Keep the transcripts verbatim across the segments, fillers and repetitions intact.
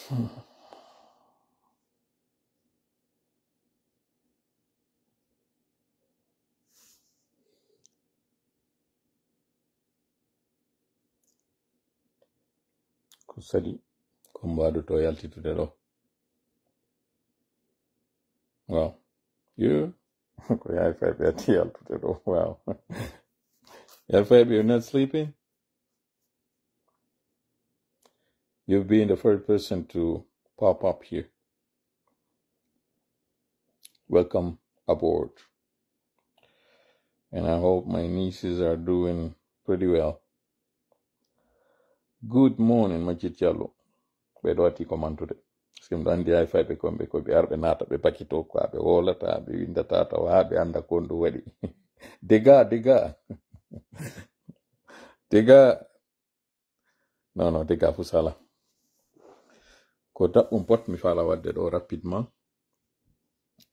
Ko sali ko mbaɗoto yaltitude ɗo. Wow. Yeah. Ko yaay fayɓe ati yaltude ɗo. Wow. Yaay fayɓe, you're not sleeping? You've been the first person to pop up here. Welcome aboard. And I hope my nieces are doing pretty well. Good morning, Majid Diallo. Ɓe ɗo ati ko mantude. Parce que mbiɗo anndi hay fayɓe ko ɓe, ko ɓe arɓe naata, ɓe bakito, ko ɓe wolata, ɓe windata, tawa haa ɓe annda ko ɗum waɗi. Dega, dega. Dega. Non, non, dega fu sala. Ko daɓɓum pot mi fala waɗde ɗo rapidement.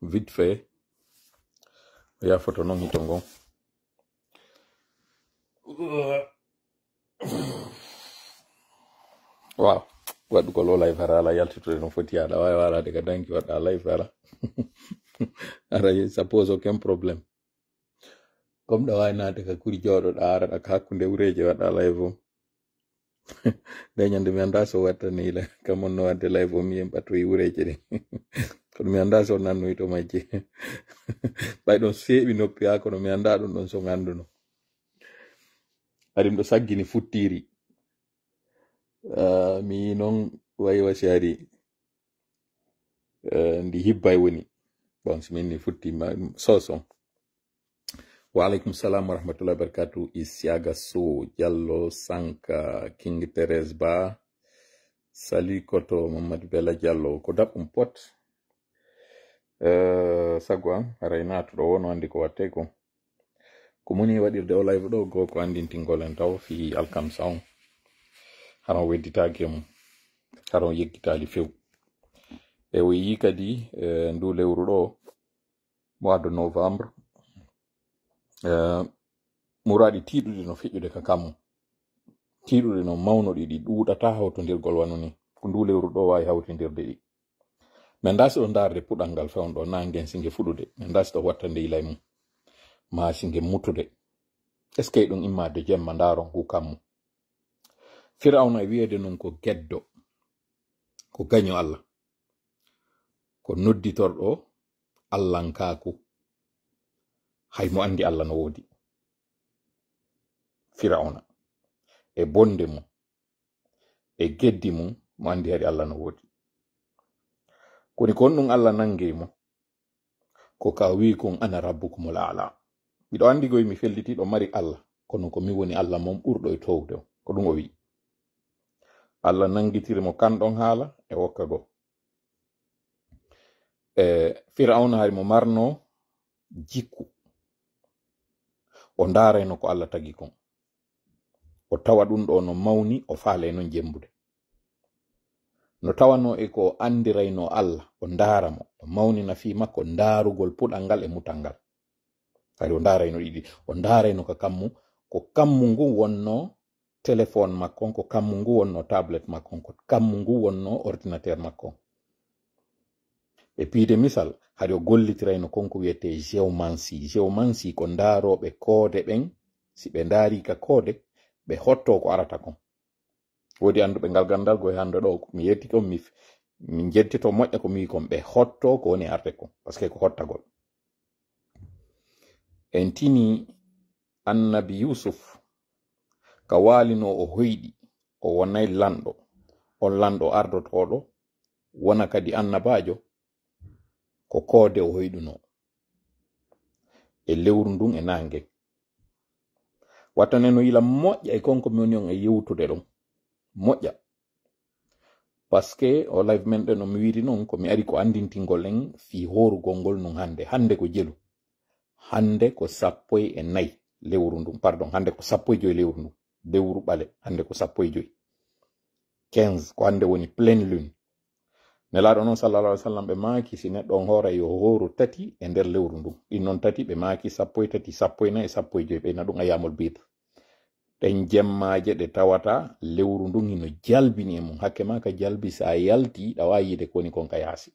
Vite fait. Ya foto non hito ngon. Wow. Waɗugol o live hara ala yaltitude no foti, aɗa waawi waraade ka danki waɗa live hara. Ara, ça pose aucun problème. Comme ɗa waawi naade ka kuri jooɗoɗa, araɗa ka hakkunde wureeje waɗa live o. Nde ñande mi annda so wattani la, kam on no wadde live o, mi en ɓattoyi wureeje ɗe. Kono mi annda so nannoyi to majje. Ɓay ɗon seeɓi noppi ha, kono mi annda ɗum ɗon so ngannduno. Ari ɗo saggini futtiri. Ah, mi yi noon wayi wasi ari, eh, ndi hibbay woni. Bon, si min ni futti ma, soson. Wa alaikum salam wa rahmatullahi wa barakatuh. Isiaga So, Diallo, Sanka, King Therese Ba. Salut Koto, Mamadou Bella Diallo. Ko daɓɓum pot. Eh, sago am, haray naatuɗo o no anndi ko watte ko. Ko moni waɗirde o live ɗo, go ko anndintingol en taw fii alkamsa on. Haron wedditaaki e mum. Haron yeggitaali few. E o yii kadi, eh, ndu lewru ɗo, mois de novembre, eh, muraaɗi tiiɗuɗi no feƴƴude ka kammu. Tiiɗuɗi no mawnuɗi, ɗi ɗuuɗata hawtondirgol wano ni. Ko ndu lewru ɗo waawi hawtindirde ɗi. Min ndaasi ɗo ndaarde puɗal ngal fewnɗo naangen si nge fuɗude. Min ndaasi ɗo wattande ilay mum. Maa si nge mutude. Est-ce que ɗum immaade jemma ndaaron ngu kammu? Firawna e wiyeede nun ko geddo, ko gaño Allah, ko nodditorɗo Allankaaku, hay mo anndi Allah no woodi. Firawna e bonde mum, e geddi mum, mo anndi hari Allah no woodi. Koni ko honɗum Allah nangi mo? Ko ka wi'i kon, "Ana rabbukumul a'la." Miɗo anndi koy mi felliti ɗo mari Allah, kono ko mi woni Allah mon ɓurɗo e toowde on. Ko ɗum o wi'i. Allah nangitiri mo kan ɗon haala e wokka goo. E Firawna hari mo marno jikku. O ndaarayno ko Allah tagi kon. O tawa ɗum ɗo no mawni, o faalay non jembude. No tawanoo e ko o andirayno Allah, o ndaara mo, o mawnina fii makko ndaarugol puɗal ngal e mutal ngal. Hari o ndaarayno ɗiɗi, o ndaarayno ka kammu, ko kammu ngu wonno téléphone makko on, ko kammu ngu wonno tablette makko on, ko kammu ngu wonno ordinateur makko on. E piide misal, hari o gollitirayno kon ko wiyetee géomancie. Géomancie ko ndaarooɓe koode ɓen, si ɓe ndaarii ka koode, ɓe hottoo ko arata kon. Woodi annduɓe ngal ganndal, goy hannde ɗo, mi yetti kon, mi f-, mi jettito moƴƴa ko mi wi kon, ɓe hottoo ko woni arde kon, parce que ko hottagol. En tini Annabi Yusuf, ka waalinoo o hoyɗi, o wonay lanɗo, on lanɗo ardotooɗo, wona kadi annabaajo, ko koode o hoyɗunoo e lewru ndun e naange. Wattane no yila moƴƴa e kon ko mi woni on e yewtude ɗon. Moƴƴa. Parce que o live men ɗen no mi wiiri non, ko mi ari ko anndintingol en fii hoorugol ngol nun hannde. Hannde ko jelu. Hannde ko sappo e nayi lewru ndun. Pardon, hannde ko sappo e joy lewru ndun. Lewru ɓale, hannde ko sappo e joy. Quinze, ko hannde woni pleine lune. Nelaaɗo non, sallallahu alaihi wa sallam, ɓe maaki si neɗɗo on hoora yo hooru tati e nder lewru ndun. Ɗin non tati, ɓe maaki sappo e tati, sappo e nayi, sappo e joy. Ɓe na ɗum ayyamul bid. e jemmaaje ɗe tawata lewru ndun hino jalbini e mum. Hakke maa ka jalbi, si a yalti, ɗa waawi yiide ko woni kon ka yaasi.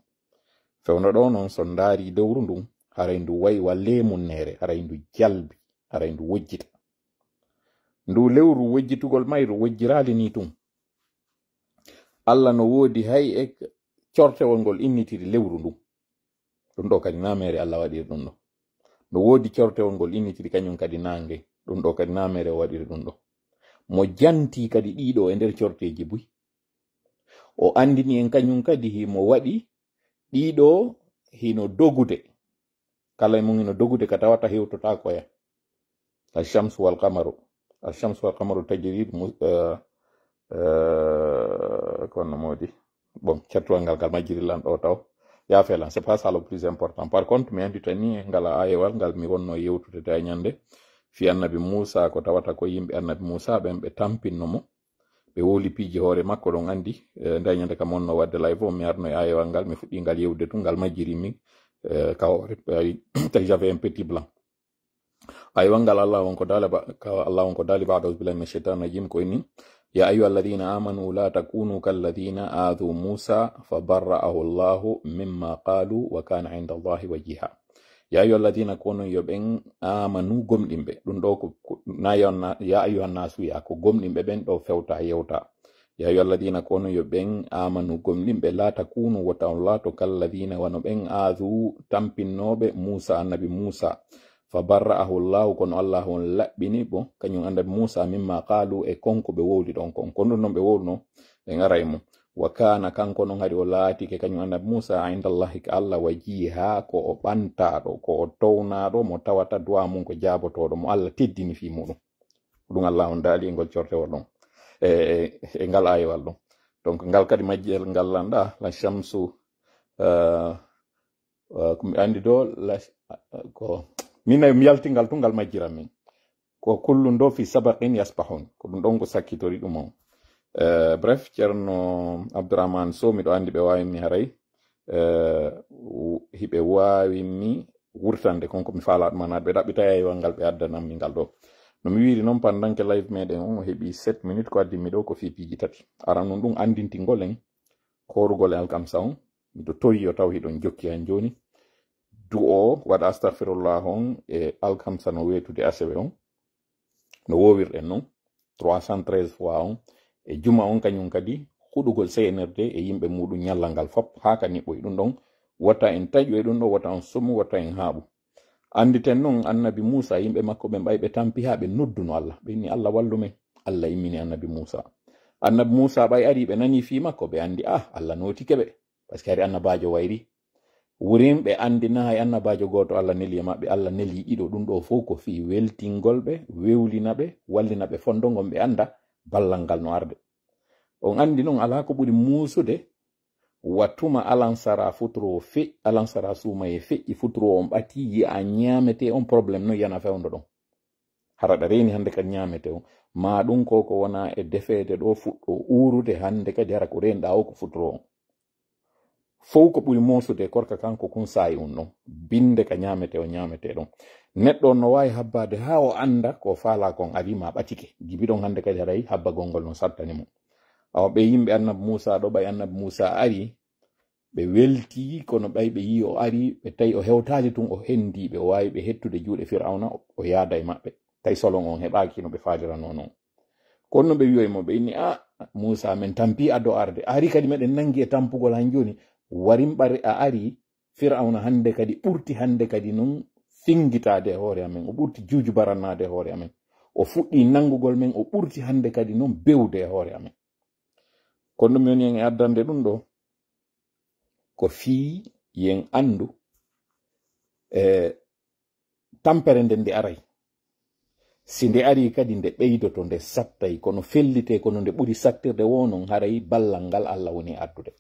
Fewndo ɗoo non, so ndaari lewru ndun, haray ndu wayi wa leemunneere, haray ndu jalbi, haray ndu wojjita. Ndu lewru wojjitugol mayru wojjiraali nii tun. Alla no woodi hay e cortewol ngol innitiri lewru ndun. Ɗun ɗoo kadi naa meere Alla waɗiri ɗun ɗoo. No woodi cortewol ngol innitiri kañun kadi naange. Ɗun ɗoo kadi naa meere o waɗiri ɗun ɗoo. Mo jantii kadi ɗii ɗoo e nder corteeji buy. O anndini en kañun kadi himo waɗi ɗii ɗoo hino dogude. Kala e mun hino dogude ka tawata hewtotaako ya. Al-shamsu wal qamaru. Al-shamsu wal qamaru tajri mu-, eh, eh, kono moodi. Bon, cattuwal ngal, ngal majjiri lan ɗoo taw. Yaafe lan, c'est pas ça le plus important. Par contre, mi anndi tani ngal aayewal ngal mi wonno yewtude da ñande. Fi annabi Muusa, ko tawata ko yimɓe annabi Muusa ɓen ɓe tampinno mo. Ɓe wowli piiji hoore makko, ɗon anndi, eh, nda ñande kam wonno waɗde live o, mi arno e aayewal ngal, mi fuɗɗi ngal yewde tun, ngal majjiri min, eh, ka hoore, ay, tawi j'avais un petit blanc. Aayewal ngal Allah on ko daali ba-, ka Allah on ko daali ba'da, "A'udhu billahi minash shaitanir rajim," ko inni, "Ya ayyuhalladhina amanu la takunu kalladhina adhu Musa fa barra'ahu Allahu mimma qalu wa kana inda Allahi wajiha." Ya ayyuhalladhina, ko onon yo ɓen amanu gomɗinɓe. Ɗun ɗoo ko, ko, na yo na, ya ayyuhan nasu ya, ko gomɗinɓe ɓen ɗoo fewta yewta. Ya ayyuhalladhina, ko onon yo ɓen amanu gomɗinɓe, la takunu, wota on laato, kalladhina, wano ɓen, adhu, tampinnooɓe, Musa, annabi Musa. Fa barra'ahu Allahu, kono Allahu on laɓɓini mo, kañun annabi Musa, mimma qalu, e kon ko ɓe wowli ɗon kon. Kon ɗun non ɓe wowluno, ɓe ngaray mo. Wa kana, kanko non hari o laatike, kañun annabi Musa, inda Allahi, ka Allah, wajiha, ko o ɓantaaɗo, ko o townaaɗo, mo tawata du'a mun ko jaabotooɗo, mo Allah teddini fii muɗum. Ɗum Allah on daali e ngol cortewol ɗon, e, e, e ngal aayewal ɗon. Donc, ngal kadi majjel ngal lanɗa, la shamsu, eh, eh, ko mi anndi ɗo, la, ko, min mi yalti ngal tun ngal majjiran min. Ko kullun ɗo fi sabaqin yasbahun. Ko ɗum ɗon ko sakkitori ɗum on. Eh, bref, Ceerno Abdourahmane Sow, miɗo anndi ɓe waawi mi haray. Eh, w-, hiɓe waawi mi wurtande kon ko mi faalaa ɗum, anaa ɓe ɗaɓɓita yaywal ngal ɓe addanan mi ngal ɗo. No mi wiiri noon, pendant que live meɗen on o heɓi sept minutes, ko addi mi ɗo ko fii piiji tati. Aran nun ɗum anndintingol en koorugol e alkamsa on. Miɗo tori yo taw hiɗon jokki han jooni. Du'o waɗa astahfirullah on e alkamsa no weetude asewe on. No woowirɗen non, trois cent treize fois on. E juma on kañum kadi, huɗugol C N R D e yimɓe muɗum ñallal ngal fop, haa ka niɓɓoy ɗum ɗon. Wota en taƴu e ɗum ɗo, wota on somu, wota en haaɓu. Annditen non, annabi Muusa, yimɓe makko ɓen ɓay ɓe tampi haa ɓe nodduno Allah. Ɓe inni, "Allah wallu men." Allah immini annabi Muusa. Annabi Muusa ɓay ari, ɓe nani fii makko, ɓe anndi, ah, Allah nootike ɓe. Parce que hari annabaajo wayri. Wurin ɓe anndi na hay annabaajo gooto Allah neli e maɓɓe, Allah neli ɗiɗo. Ɗum ɗo fof ko fii weltingol ɓe, wewlina ɓe, wallina ɓe fondo ngon ɓe annda ballal ngal no arde. On anndi non alaa ko ɓuri muusude wa tuma alansara futuro fe-, alansara suumaye feƴƴi, futuro on ɓati, yi'a ñaamete on, problème no yana fewndo ɗon. Hara ɗa reeni hannde ka ñaamete on, maa ɗum ko ko wona e defeede ɗo fuɗɗo uurude hannde kadi, hara ko reenɗaa o ko futuro on. Fow ko ɓuri moosude e korka kan ko kun saa'i un non. Binde ka ñaamete o ñaamete ɗon. Neɗɗo on no waawi habbaade haa o annda ko faalaa kon ari ma ɓatike. Jibi ɗon hannde kadi haray habbagol ngol no sattani mo. Awa ɓe yimɓe annabi Muusa ɗo, ɓay annabi Muusa ari, ɓe welti, kono ɓay ɓe yii o ari, ɓe tawi o hewtaali tun, o hendi ɓe, o waawi ɓe hettude juuɗe Firawna, o yaada e maɓɓe. Tawi solon on heɓaaki no ɓe faaliranoo non. Kono no ɓe wi'oy mo, ɓe inni, "A, Muusa, men tampi a do arde. A ari kadi meɗen nangi e tampugol han jooni. Warin ɓare a ari, Firawna hannde kadi ɓurti hannde kadi non fingitaade e hoore amen. O ɓurti juujubarannaade e hoore amen. O fuɗɗi nangugol men, o ɓurti hannde kadi non bewde e hoore amen." Kono ɗum woni en e addande ɗum ɗo, ko fii yen anndu, e, tampere nden nde aray. Si nde ari kadi nde ɓeydoto, nde sattay, kono fellitee, kono nde ɓuri sattirde woo non, haray ballal ngal Allah woni addude.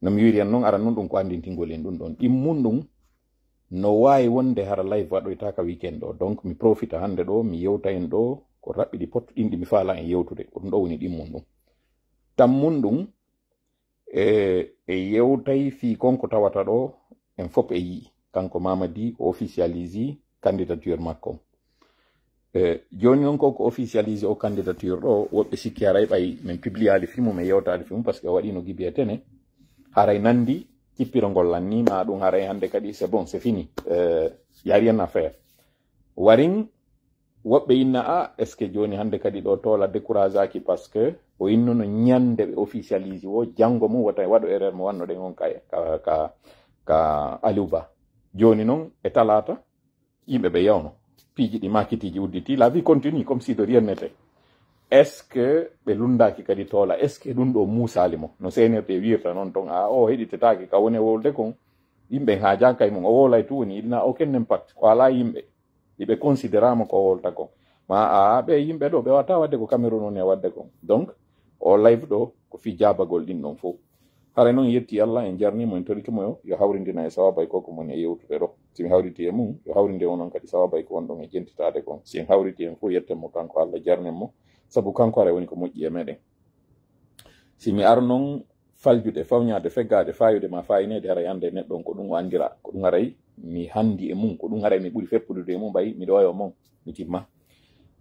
No mi wiiri en non, aran non ɗum ko anndintingol en ɗum ɗon. Ɗimmun ɗum no waawi wonde hara live waɗoytaaka weekend ɗo. Donc, mi profita hannde ɗo, mi yewta en ɗo ko raɓɓiɗi pottuɗi ɗi mi faalaa en yewtude. Ko ɗum ɗo woni ɗimmun ɗum. Tammun ɗum, e, e yewtay fii kon ko tawata ɗo, en fop e yi'i. Kanko Mamadi o officialisi candidature makko. E jooni noon ko ko officialisé o candidature ɗo, woɓɓe sikki haray ɓay min publiyaali fii mum, min yewtaali fii mum, parce que o waɗiino Gibiya Tene. Haray nanndi cippirongol lan nii, ma ɗum haray hannde kadi c'est bon, c'est fini. Euh, y a rien à faire. Warin woɓɓe inna, a, est-ce que jooni hannde kadi ɗo Toola décourageaaki, parce que o innuno ñannde ɓe officialisé o, janngo mum wota waɗo erreur mo wannoɗen on ka, ka, ka, ka Aliou Ba. Jooni noon e talaata, yimɓe ɓe yawno. Piiji ɗi maakitiiji udditi, la vie continue comme si de rien n'était. Est-ce que ɓe lunndaaki kadi Toola? Est-ce que ɗum ɗo muusaali mo? No C N R T wiirta noon toon, a, o heɗitetaake ka woni e wowlde kon. Yimɓe haajaaka e mum, o wowlay tu woni, il n'a aucun impact. O alaa yimɓe. Iɓe considéra mo ko o wowlta kon. Ma a, ɓe yimɓe ɗo, ɓe wata waɗde ko Cameroun woni e waɗde kon. Donc, o live ɗo, ko fii jaabagol ɗin ɗon fof. Hara noon yetti Allah, en jarnii mo, en torike mo yo, yo hawrindina e sawabay ko ko moni e yewtude ɗo. Si mi hawriti e mum, yo hawrinde onon kadi sawabay ko wonɗon e jentitaade kon. Si en hawriti en fof, yetten mo kanko Allah, jarnen mo, sabu kanko hara woni ko moƴƴi e meɗen. Si mi ar noon faljude, fawñaade, feggaade, faayude ma faayineede, hara annde neɗɗo on ko ɗum o anndira, ko ɗum haray mi hanndi e mum, ko ɗum haray mi ɓuri feppudude e mum, ɓay miɗo wayo mon, mi timma.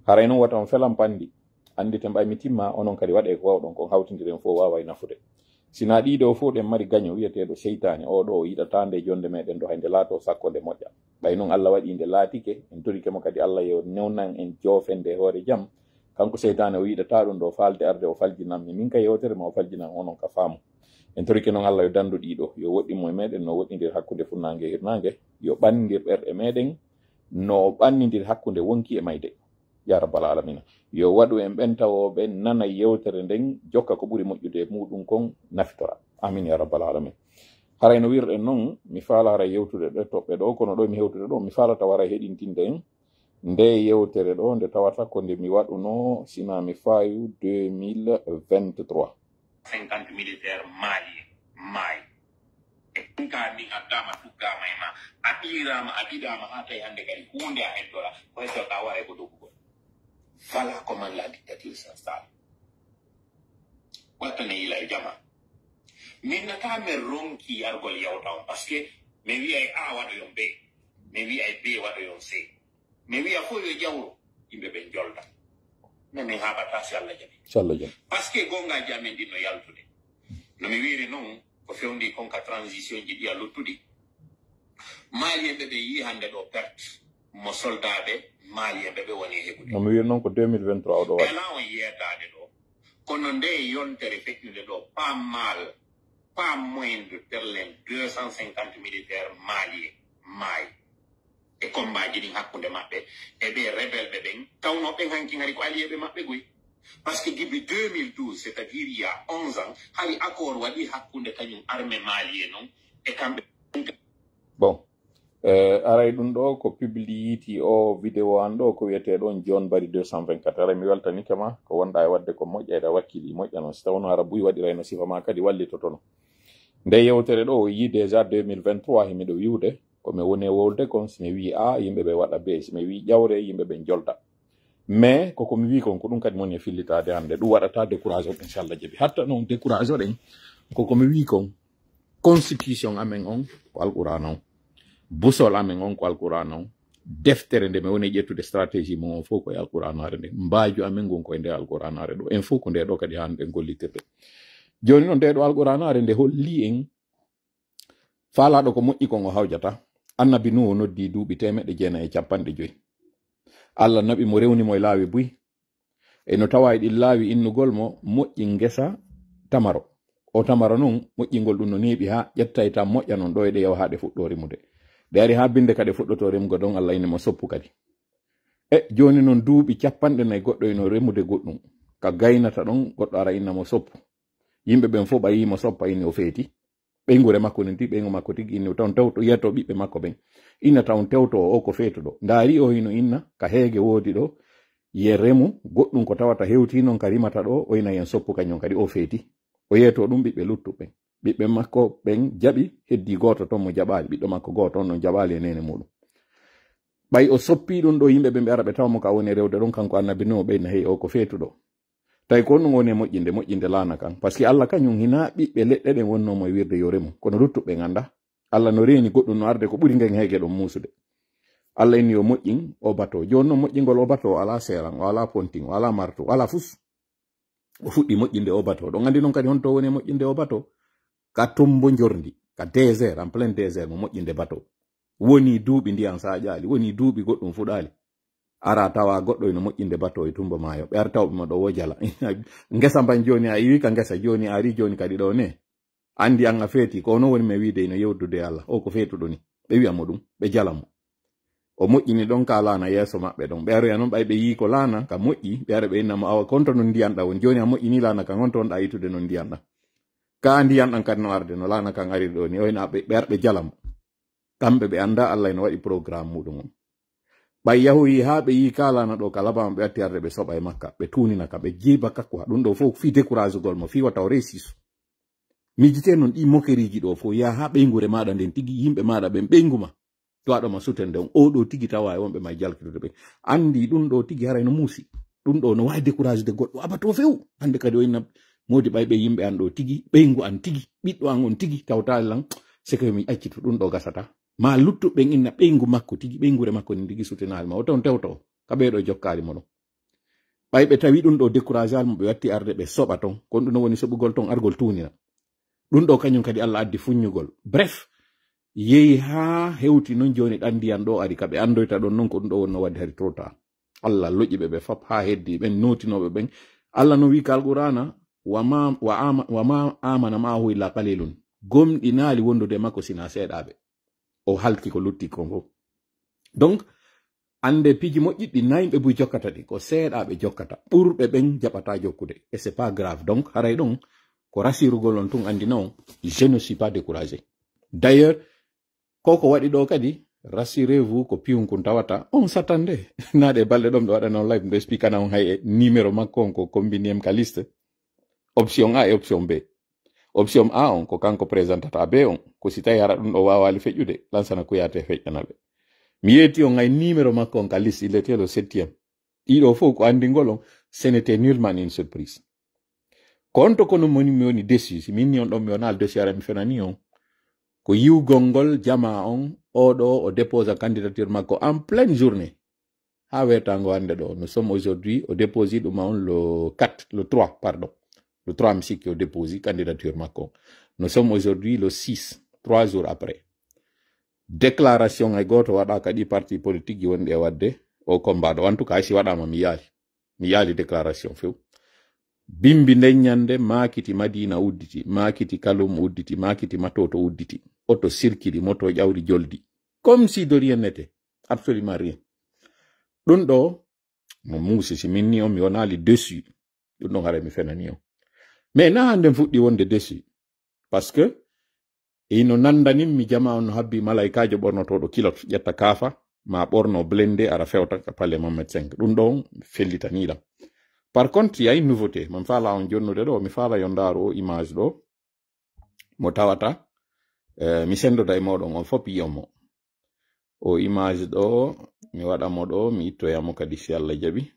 Haray noon wata on felan panndi, annditen ɓay mi timma, onon kadi waɗee ko wawɗon kon, hawtindiren fof waaway nafude. Sina ɗiɗo fof ɗen mari gaño wiyeteeɗo seytaane, oo ɗo o yiɗataa nde jonde meɗen ɗo hay nde laato sakko nde moƴƴa. Ɓay noon Allah waɗi nde laatike, en torike mo kadi Allah yo newnan en joofende e hoore jam. Kanko seytaane o yiɗataa ɗum ɗo faalde arde o faljinan mi, min ka yewtere ma o faljinan onon ka faamu. En torike noon Allah yo dandu ɗiɗo, yo woɗɗin mo e meɗen no woɗɗindir hakkunde funnaange e hirnaange, yo ɓanndir ɓerɗe meɗen no o ɓannindir hakkunde wonki e mayde. Ya Rabbal Alamina. Yo waɗu en ɓen tawooɓe nana yewtere nden, jokka ko ɓuri moƴƴude e muɗum kon, nafitora. Amin ya Rabbal Alamin. Haray no wirɗen noon, mi faala haray yewtude ɗo toɓɓe ɗo, kono ɗo mi hewtude ɗo, mi faala taw haray heɗintinde en. Nde yewtere ɗo, nde tawata ko nde mi waɗuno, sina mi faayu deux mille vingt-trois. Cinquante militaires maliens maayi. E ɗum ka min addaama, tuggaama e ma, a ɓiiraama, a ɓiɗaama, haa tawi hannde kadi huunde a heddoraa, ko heddoɗaa waray ko doggugol. Voilà comment la dictature s'installe. Watta ne yila e jama. Min nata men ronki yargol yawta on, parce que mi wi'ay A waɗoyon B, mi wi'ay B waɗoyon C. Mi wi'a fof yo jawro, yimɓe ɓen jolda. Mais min haaɓata si Allah jaɓi. Si Allah jaɓi. Parce que gongaaji amen ɗin no yaltude. No mi wiiri noon, ko fewndi kon ka transition ji ɗi a luttuɗi. Malien ɓe ɓe yii hannde ɗo perte mo soldaaɓe Malien ɓe ɓe woni e heɓude. No mi wiiri noon ko deux mille vingt-trois oɗo waɗi. Ɓe alaa on yeetaade ɗo. Kono nde yontere feƴƴunde ɗo, pas mal, pas moins de terlen deux cent cinquante militaires maliens maayi. E combat ji ɗin hakkunde maɓɓe e ɓe rebelle ɓe ɓen, tawno ɓen hanki hari ko allié ɓe maɓɓe goy. Parce que gibi deux mille douze, c'est-à-dire il y a onze ans, hari accord waɗi hakkunde kañum armée malien non e kamɓe. Bon. Eh, aray ɗum ɗo ko publiyiti o vidéo an ɗo ko wiyete ɗon John Bari deux cent vingt-quatre. Aray mi weltanike ma ko wonɗa e waɗde ko moƴƴa, eɗa wakkili moƴƴa noon. Si tawno hara buy waɗirayno sifa ma kadi wallitotono. Nde yewtere ɗo o yii déjà deux mille vingt-trois himiɗo wiwde ko mi woni e wowlde kon, si mi wii A, yimɓe ɓe waɗa B, si mi wii ƴawre, yimɓe ɓe jolda. Mais koko mi wii kon, ko ɗum kadi moni e fillitaade hannde. Ɗum waɗata découragé on, inchallah jabi. Hatta noon découragé oɗen, koko mi wii kon, constitution amen on ko Alqur'aana on. Busol amen on ko Alqur'aana on. Deftere nde mi woni ƴettude stratégie mo on fof ko e Alqur'aanaare nde. Mbaaju amen ngun ko e nde Alqur'aanaare ɗo. En fof ko nde ɗo kadi hannde en gollitirde. Jooni noon nde ɗo Alqur'aanaare nde holli en faalaaɗo ko moƴƴi kon o hawjata. Annabi Nuhu noddi duuɓi teemeɗɗe jeenayi e capanɗe joyi. Allah naɓi mo, rewni mo e laawi buy. E no tawa e ɗin laawi innugol mo moƴƴi ngesa tamaro. O tamaro non, moƴƴingol ɗum no neeɓi haa ƴettay tan moƴƴa non ɗo e ɗe yawa haa ɗe fuɗɗoo remude. Ɗe ari haa binde ka ɗe fuɗɗotoo remugo ɗon, Allah inni mo soppu kadi. E jooni non duuɓi capanɗe nayi goɗɗo ino remude goɗɗum. Ka gaynata ɗon, goɗɗo ara inna mo soppu. Yimɓe ɓen fof ɓayi mo soppa inni o feeti. Ɓeynguure makko nin tigi, ɓeyngu makko tigi inni, taw tewto, yeeto ɓiɓɓe makko ɓen. Inna taw tewto o ko feetuɗo. Ndaari o hino inna, ka heege woodi ɗo, ye remu, goɗɗum ko tawata hewti non ka rimata ɗo, o ina yen soppu kañum kadi o feeti. O yeeto ɗum ɓiɓɓe luttuɓe ɓen. Ɓiɓɓe makko ɓen jaɓi, heddi gooto ton mo jaɓaali, ɓiɗɗo makko gooto on non jaɓaali e neene muɗum. Ɓay o soppi ɗum ɗo, yimɓe ɓen ɓe ara ɓe tawa mo ka woni rewde ɗon, kanko annabi Nuhu ɓe inna, hey, o ko feetuɗo. Tawi ko honɗum woni e moƴƴinde, moƴƴinde laana kan. Parce que Allah kañum hinaa ɓiɓɓe leɗɗe ɗen wonnoo mo e wirde yo remu. Kono luttuɓe ɓen anndaa. Allah no reeni goɗɗum no arde ko ɓuri ngen heege ɗon muusude. Allah inni yo moƴƴin o bato. Jooni noon moƴƴingol o bato o alaa seeran, o alaa pontin, o alaa marto, o alaa fus. O fuɗɗi moƴƴinde o bato. Ɗon anndi noon kadi honto woni e moƴƴinde o bato? Ka tumbo njorndi, ka désert, en plein désert, mo moƴƴinde bato. Woni duuɓi ndiyan saaƴaali, woni duuɓi goɗɗum fuɗaali. Ara tawa goɗɗo ino moƴƴinde bato e tumbo maayo. Ɓe ara tawɓe mo ɗo wo jala. Ngesa mban jooni a iwi ka ngesa, jooni a ari jooni kadi ɗo ne. Anndi an a feeti, ko ono woni mi wiide ino yewdude e Allah. O ko feetuɗo ni. Ɓe wi'a mo ɗum, ɓe jala mo. O moƴƴini ɗon ka laana yeeso maɓɓe ɗon. Ɓe aroya noon ɓay ɓe yii ko laana ka moƴƴi, ɓe ara ɓe inna mo awa konto non ndiyan ɗan woni. Jooni a moƴƴini laana kan, honto wonɗa itude non ndiyan ɗan? Ka ndiyan ɗan kadi no arde, no laana kan ariri ɗo ni. O ina ɓe, ɓe ara ɓe jala mo. Kamɓe ɓe annda Allah ina waɗi programme muɗum on. Ɓay yahoyi haa ɓe yii ka laana ɗo ka labama, ɓe watti arde ɓe soɓa e makka, ɓe tuunina ka, ɓe jiiba kakku. Ɗum ɗo fof fii découragugol mo, fii wata o réussisse. Miijitee noon ɗi mokeriiji ɗo fof, yaha haa ɓeynguure maaɗa nden tigi, yimɓe maaɗa ɓen ɓeyngu ma. To aɗo ma sutende on, o ɗo tigi tawa e wonɓe ma e jalkitude ɓen. Anndi ɗum ɗo tigi haray no muusi. Ɗum ɗo no waawi découragé de goɗɗo abato few. Hannde kadi o inna moodi ɓay ɓe yimɓe an ɗo tigi, ɓeyngu an tigi, ɓiɗɗo an on tigi, tawtaali lan, c'est que mi accitu ɗum ɗo gasata. Ma luttuɓe ɓen inna ɓeyngu makko tigi, ɓeynguure makko nin tigi sutinaali ma. O ton tewto, ka ɓee ɗo jokkaali mo ɗon. Ɓay ɓe tawi ɗum ɗo découragé al mo ɓe watti arde ɓe soɓa ton. Kon ɗum no woni soɓugol ton argol tuunina. Ɗum ɗo kañum kadi Allah addi fuññugol. Bref, yehi haa hewti non jooni ɗan ndiyan ɗo ari ka ɓe anndoyta ɗon non ko ɗum ɗo wonno wadde hari trop tard. Allah loƴi ɓe ɓe fop haa heddi ɓen nootinooɓe ɓen. Allah no wi'i ka Alqur'aana, "Wa ma, wa ama, wa ma amana ma'ahu illa qalilun." Gomɗinaali wondude e makko sina seeɗaaɓe. O halki ko lutti ko ngo. Donc, annde piiji moƴƴi ɗi nayi ɓe buy jokkata ɗi, ko seeɗaaɓe jokkata. Ɓurɓe ɓen jaɓata jokkude. Et c'est pas grave. Donc, haray ɗon ko rasirugol on tun anndi non, je ne suis pas découragé. D'ailleurs, ko ko waɗi ɗo kadi, rassurez-vous ko piwun kun tawata on satande. Naade e balɗe ɗon ɓe waɗana on live, ɓe expliquana on hay e numéro makko on ko combiniem ka liste. Option A e option B. Option A on ko kanko présentata B on, ko si tawi hara ɗum ɗo waawaali feƴƴude, Lansana Kouyaté feƴƴana ɓe. Mi yeeti on hay numéro makko on ka liste, il était le septième. Ɗiɗo fof ko anndingol on, ce n'était nullement une surprise. Konto kono moni mi woni déçu, si min ni on ɗon mi wonaa déçu, ara mi fenani on. Ko yiwgol ngol jamaa on, oɗo o déposa candidature makko en pleine journée. Haa weetaango hannde ɗo, nous sommes aujourd'hui, o déposi ɗum on le quatre, le trois, pardon. Le trois mi sikki o déposi candidature makko. Nous sommes aujourd'hui le six, trois jours après. Déclaration hay gooto waɗaaka ɗi parti politique ji wonɗi e waɗde o combat ɗo. En tout cas, si waɗaama mi yaali. Mi yaali déclaration few. Bimbi nden ñande maakiti Madina udditi, maakiti Kalum udditi, maakiti Matoto udditi. Oto sirkili, moto ƴawri joldi. Comme si de rien n'était. Absolument rien. Ɗum ɗo, mo muusi si min ni on mi wonaali déçu. Ɗum ɗon haray mi fenani on. Mais na hannde mi fuɗɗi wonde déçu. Parce que ino nanndanin mi jama on no habbi malaykaajo ɓornotooɗo kilot, ƴetta kaafa, ma ɓorno blende ara fewta ka palais Mohamed cinq. Ɗum ɗon fellitanii lan. Par contre, il y a une nouveauté. Min faala on jonnude ɗo, mi faala yo ndaaru o image ɗo. Mo tawata, eh, mi senndoda e mooɗon on fof yi'on mo. O image ɗo, mi waɗa mo ɗo, mi ittoya mo kadi si Allah jaɓi.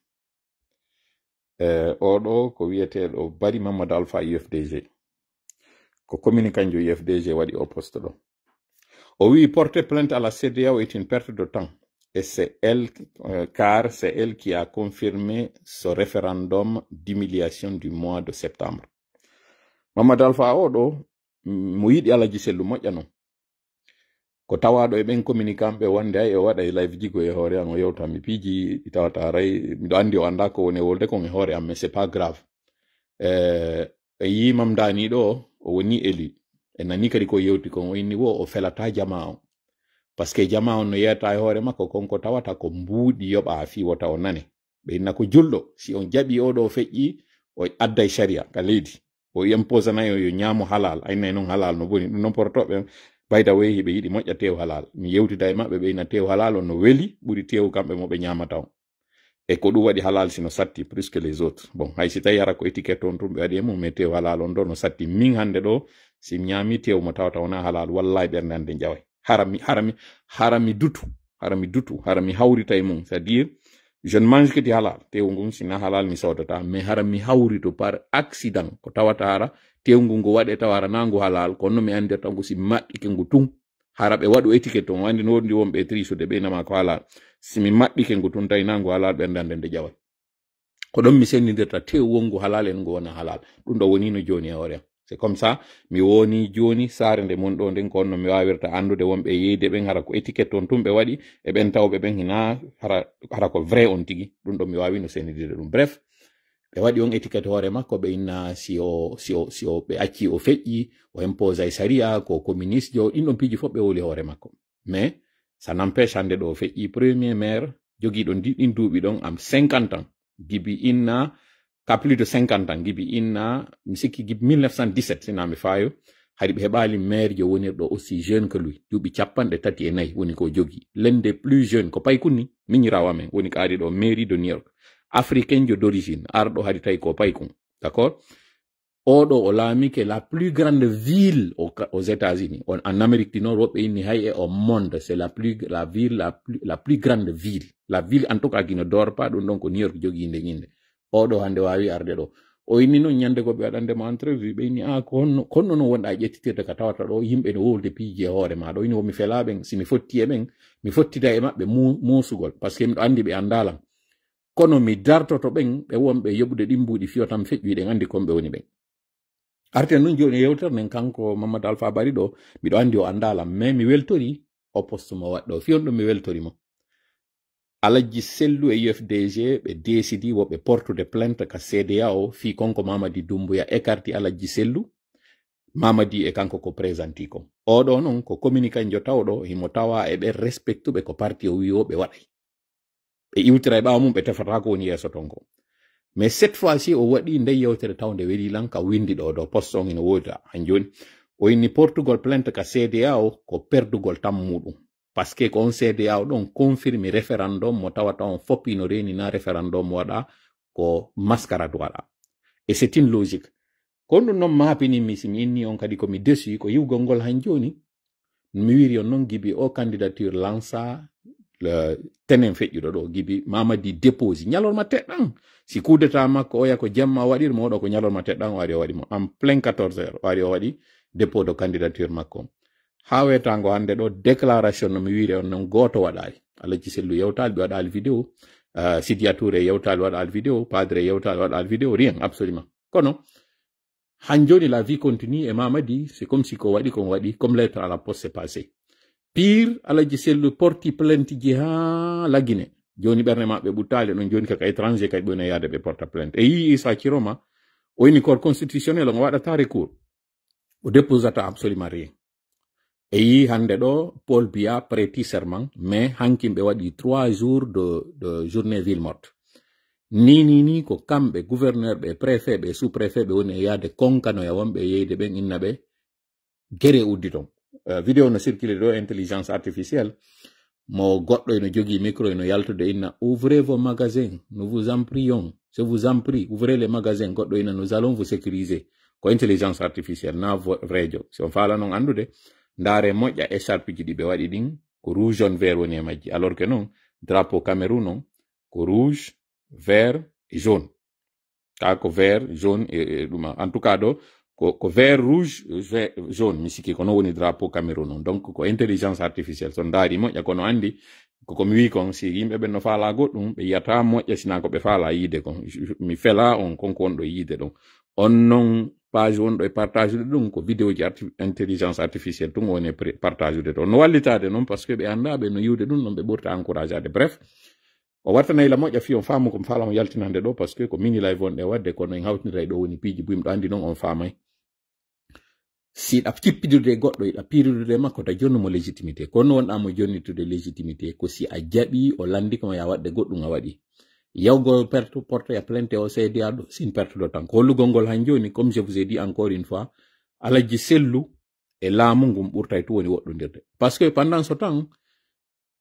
Eh, oɗo ko wiyeteeɗo Bari Mamadou Alpha U F D G. Ko communiquant jo U F D G waɗi o poste ɗo. O wi, porter plainte à la C D A O est une perte de temps. Et c'est elle, euh, car c'est elle qui a confirmé ce référendum d'humiliation du mois de septembre. Mamadou Alpha oɗo, mm, mo yiɗi Alaji Sellu moƴƴa non. Ko tawaaɗo e ɓen communicant ɓe wonde ay o waɗa e live jigo e hoore an o yewta mi piiji ɗi tawata aray miɗo anndi o annda ko woni e wolde kon e hoore am, mais c'est pas grave. Eh, e yii Mam Dani ɗo o woni élu. E nani kadi ko yewti kon o inni wo o felata jama on. Parce que jama on no yewta e hoore makko kon ko tawata ko mbuuɗi yoɓa fii wota o nane. Ɓe inna ko julɗo, si on jaɓi oɗo feƴƴi, o adday sharia ka leydi. O imposanayi o yo ñaamo halal, aynay noon halal no boni. Ɗum noon porotooɓe, by the way, hiɓe yiɗi moƴƴa teew halal. Mi yewtida e maɓɓe, ɓe inna teew halal on no weli, ɓuri teew kamɓe mo ɓe ñaamata on. E ko ɗum waɗi halal si no satti plus que les autres. Bon, hay si tawi hara ko étiquette on tun ɓe waɗi e mum, mais teew halal on ɗo no satti. Min hannde ɗo, si mi ñaami teew mo tawata wona halal, wallahi ɓernde an nde jaway. Hara mi, hara mi, hara mi dutu, hara mi dutu, hara mi hawrita e mum. C'est-à-dire, je ne mange que du halal. Teew ngun si na halal mi soodata, mais hara mi hawrito par accident. Ko tawata hara, teew ngun ngo waɗe tawa hara na ngu halal, kono no mi anndirta ngu si mi maɗɗike ngu tun. Hara ɓe waɗu étiquette on, wandi no wondi wonɓe e trisude, ɓe inama ko halal. Si mi maɓɓike ngu tun tawi na ngu halal, ɓe ndan nde ƴaway. Ko ɗon mi sendidirta tew wongu halal en ngu wona halal. Ɗum ɗo woni no jooni e hoore am. C'est comme ça, mi woni jooni saare nde mon ɗo nden, ko on no mi wawirta andude wonɓe e yeyde ɓen, hara ko étiquette on tun ɓe waɗi, e ɓen tawɓe ɓen hina hara, hara ko vrai on tigi. Ɗum ɗo mi wawi no sendidirde ɗum. Bref, ɓe waɗi on étiquette hoore makko, ɓe inna si o, si o, si o, ɓe acci o feƴƴi, o imposay sariya, ko communiste jo, ɗin ɗon piiji fof ɓe woli hoore makko. Mais, ça n'empêche, hande ɗo o feƴƴi premier maire, jogiiɗo ndi, ɗin duuɓi ɗon, am cinquante ans. Gibi inna, ka plus de cinquante ans, gibi inna, mi sikki gibi mille neuf cent dix-sept, sina mi faayo, hari ɓe heɓaali maire jo wonirɗo aussi jeune que lui. Duuɓi capanɗe tati e nayi woni ko jogii. L'un des plus jeunes, ko paykun ni, miñiraawo amen, woni ko ari ɗo mairie de New York. Africain jo d'origine, arɗo hari tawi ko paykun. D'accord? Oɗo o laamike la plus grande ville au Ca-, aux États-Unis. On, en Amérique du Nord, woɓɓe inni hay e au monde, c'est la plus, la ville, la plus, la plus grande ville. La ville, en tout cas, qui ne dort pas, ɗum ɗon ko New York jogii nde ñinde. Oɗo hande waawi arde ɗo. O inni noon ñande ko ɓe waɗande mo entrevue, ɓe inni, "Ah, ko honno, ko honno noon wonɗa ƴettitirde ka tawata ɗo yimɓe no wowlde piiji e hoore ma ɗo?" Inni, "Wo mi fela ɓen, si mi fotti e ɓen, mi fottida e maɓɓe mu-, muusugol, parce que miɗo andi ɓe andalan." Kono mi dartoto ɓen, ɓe wonɓe yoɓude ɗin mbuuɗi fiyo tan feƴƴu, hiɗen anndi kon ɓe woni ɓen. Arten nun jooni e yewtere nden, kanko Mamadou Alpha Bari ɗo, miɗo anndi o anndaa lan, mais mi weltori o poste mo waɗɗo. Fiyon ɗum mi weltori mo. Alajji Sellu e U F D G ɓe décidi wo ɓe portude plainte ka C D A O fii konko Mamadi Doumbouya écarti Alajji Sellu, Mamadi e kanko ko présenté kon. Oɗo non ko communiquant jo tawɗo, himo tawa e ɓe respectuɓe ko parti o wi'i o ɓe waɗay. Ɓe iwtira e ɓaawo mum, ɓe tefata ko woni yeeso ton ko. Mais cette fois-ci, o waɗi nde yewtere tawnde weli lan ka windi ɗo, ɗo poste on ina woodi han jooni. O inni portugol plainte ka C D A O ko perdugol tan muɗum. Parce que ko on C D A O ɗon confirme référendum mo tawata on fop ino reeni na référendum mo waɗa ko mascarade waɗa. Et c'est une logique. Ko ɗum noon maapini mi, si mi inni on kadi ko mi déçu, ko yiwgol ngol han jooni. Mi wiiri on noon, Gibi o candidature lansa, le, tenen feƴƴuɗo ɗo, Gibi Mamadi déposi ñalorma teɗɗan. Si coup d'état makko oya ko jemma o waɗir mo, oɗo ko ñalorma teɗɗan o ari o waɗi mo. En plein quatorze heures, o ari o waɗi dépôt de candidature makko. Haa weetaango hannde ɗo, déclaration no mi wiiri on noon, gooto waɗaali. Alhaji Sellu yewtaali, ɓe waɗaali vidéo. Ah, Sidia Touré yewtaali, waɗaali vidéo. Padre yewtaali, waɗaali vidéo. Rien, absolument. Kono, han jooni, la vie continue e Mamadi, c'est comme si ko waɗi, ko waɗi, comme lettre à la poste, c'est passé. Pire, Alhaji Sellu porti plainte ji haa Lagine. Jooni ɓerne maɓɓe ɓuttaali ɗon, jooni kaka étranger kadi ɓe woni yaade ɓe porta plainte. E yii Issa Chiroma, o ini Cour constitutionnelle, on waɗata recours. O déposata absolument rien. E yii hannde ɗo, Paul Biya prêti serment, mais hankin ɓe waɗi trois jours de, de journée ville morte. Ni, ni, ni, ko kamɓe, gouverneur ɓe, préfet ɓe, sous-préfet ɓe woni e yaade konkanoya wonɓe e yeyde ɓen, inna ɓe gere uddi ton. Euh, vidéo no circulé ɗo, intelligence artificielle, mo goɗɗo eno jogii micro, eno yaltude, inna, "Ouvrez vos magasins, nous vous en prions, je vous en prie, ouvrez les magasins." Goɗɗo inna, "Nous allons vous sécuriser." Ko intelligence artificielle, na vo-, vrai jo. Si on faala non anndude, ndaare moƴƴa écharpe ji ɗi ɓe waɗi ɗin, ko rouge, jaune, vert woni e majji. Alors que non, drapeau Cameroun on, ko rouge, vert et jaune. Ka ko vert, jaune e, e ɗum. En tout cas ɗo, ko, ko vert, rouge, ve-, jaune, mi sikki ko non woni drapeau Cameroun on. Donc ko intelligence artificielle. So ndaari moƴƴa, kono anndi, ko, ko mi wi kon, si yimɓe ɓen no faala goɗɗum, ɓe yiyata moƴƴa sina ko ɓe faala yiide kon. Mi fela on, kon ko on ɗo yiide ɗon. On non, page on ɗo e partage ɗum, ko vidéo ji arti-, intelligence artificielle tun woni e pre-, partage de ɗo. No wallitaade non, parce que ɓe annda, ɓe no yiwde ɗum, non ɓe ɓurta encouragade. Bref, o wartanay la moƴƴa fii on faamu ko mi faala on yaltinande ɗo, parce que ko mini live on ɗe waɗde, kono en hawtiniray ɗo woni piiji buy, miɗo anndi non on faamay. Si ɗa cippidude e goɗɗo, iɗa piirudude e makko, ta jonnu mo légitimité. Kono wonɗa mo jonnitude légitimité, ko si a jaɓi, o landi ko ma ya waɗde goɗɗum a waɗi. Yawgo perto, porto ya plainte o C D A ɗo, sin pertuɗo tan. Ko hollugol ngol han jooni, comme je vous ai dit encore une fois, Alhaji Sellu e laamu ngun ɓurtay tu woni woɗɗondirde. Parce que pendant ce temps,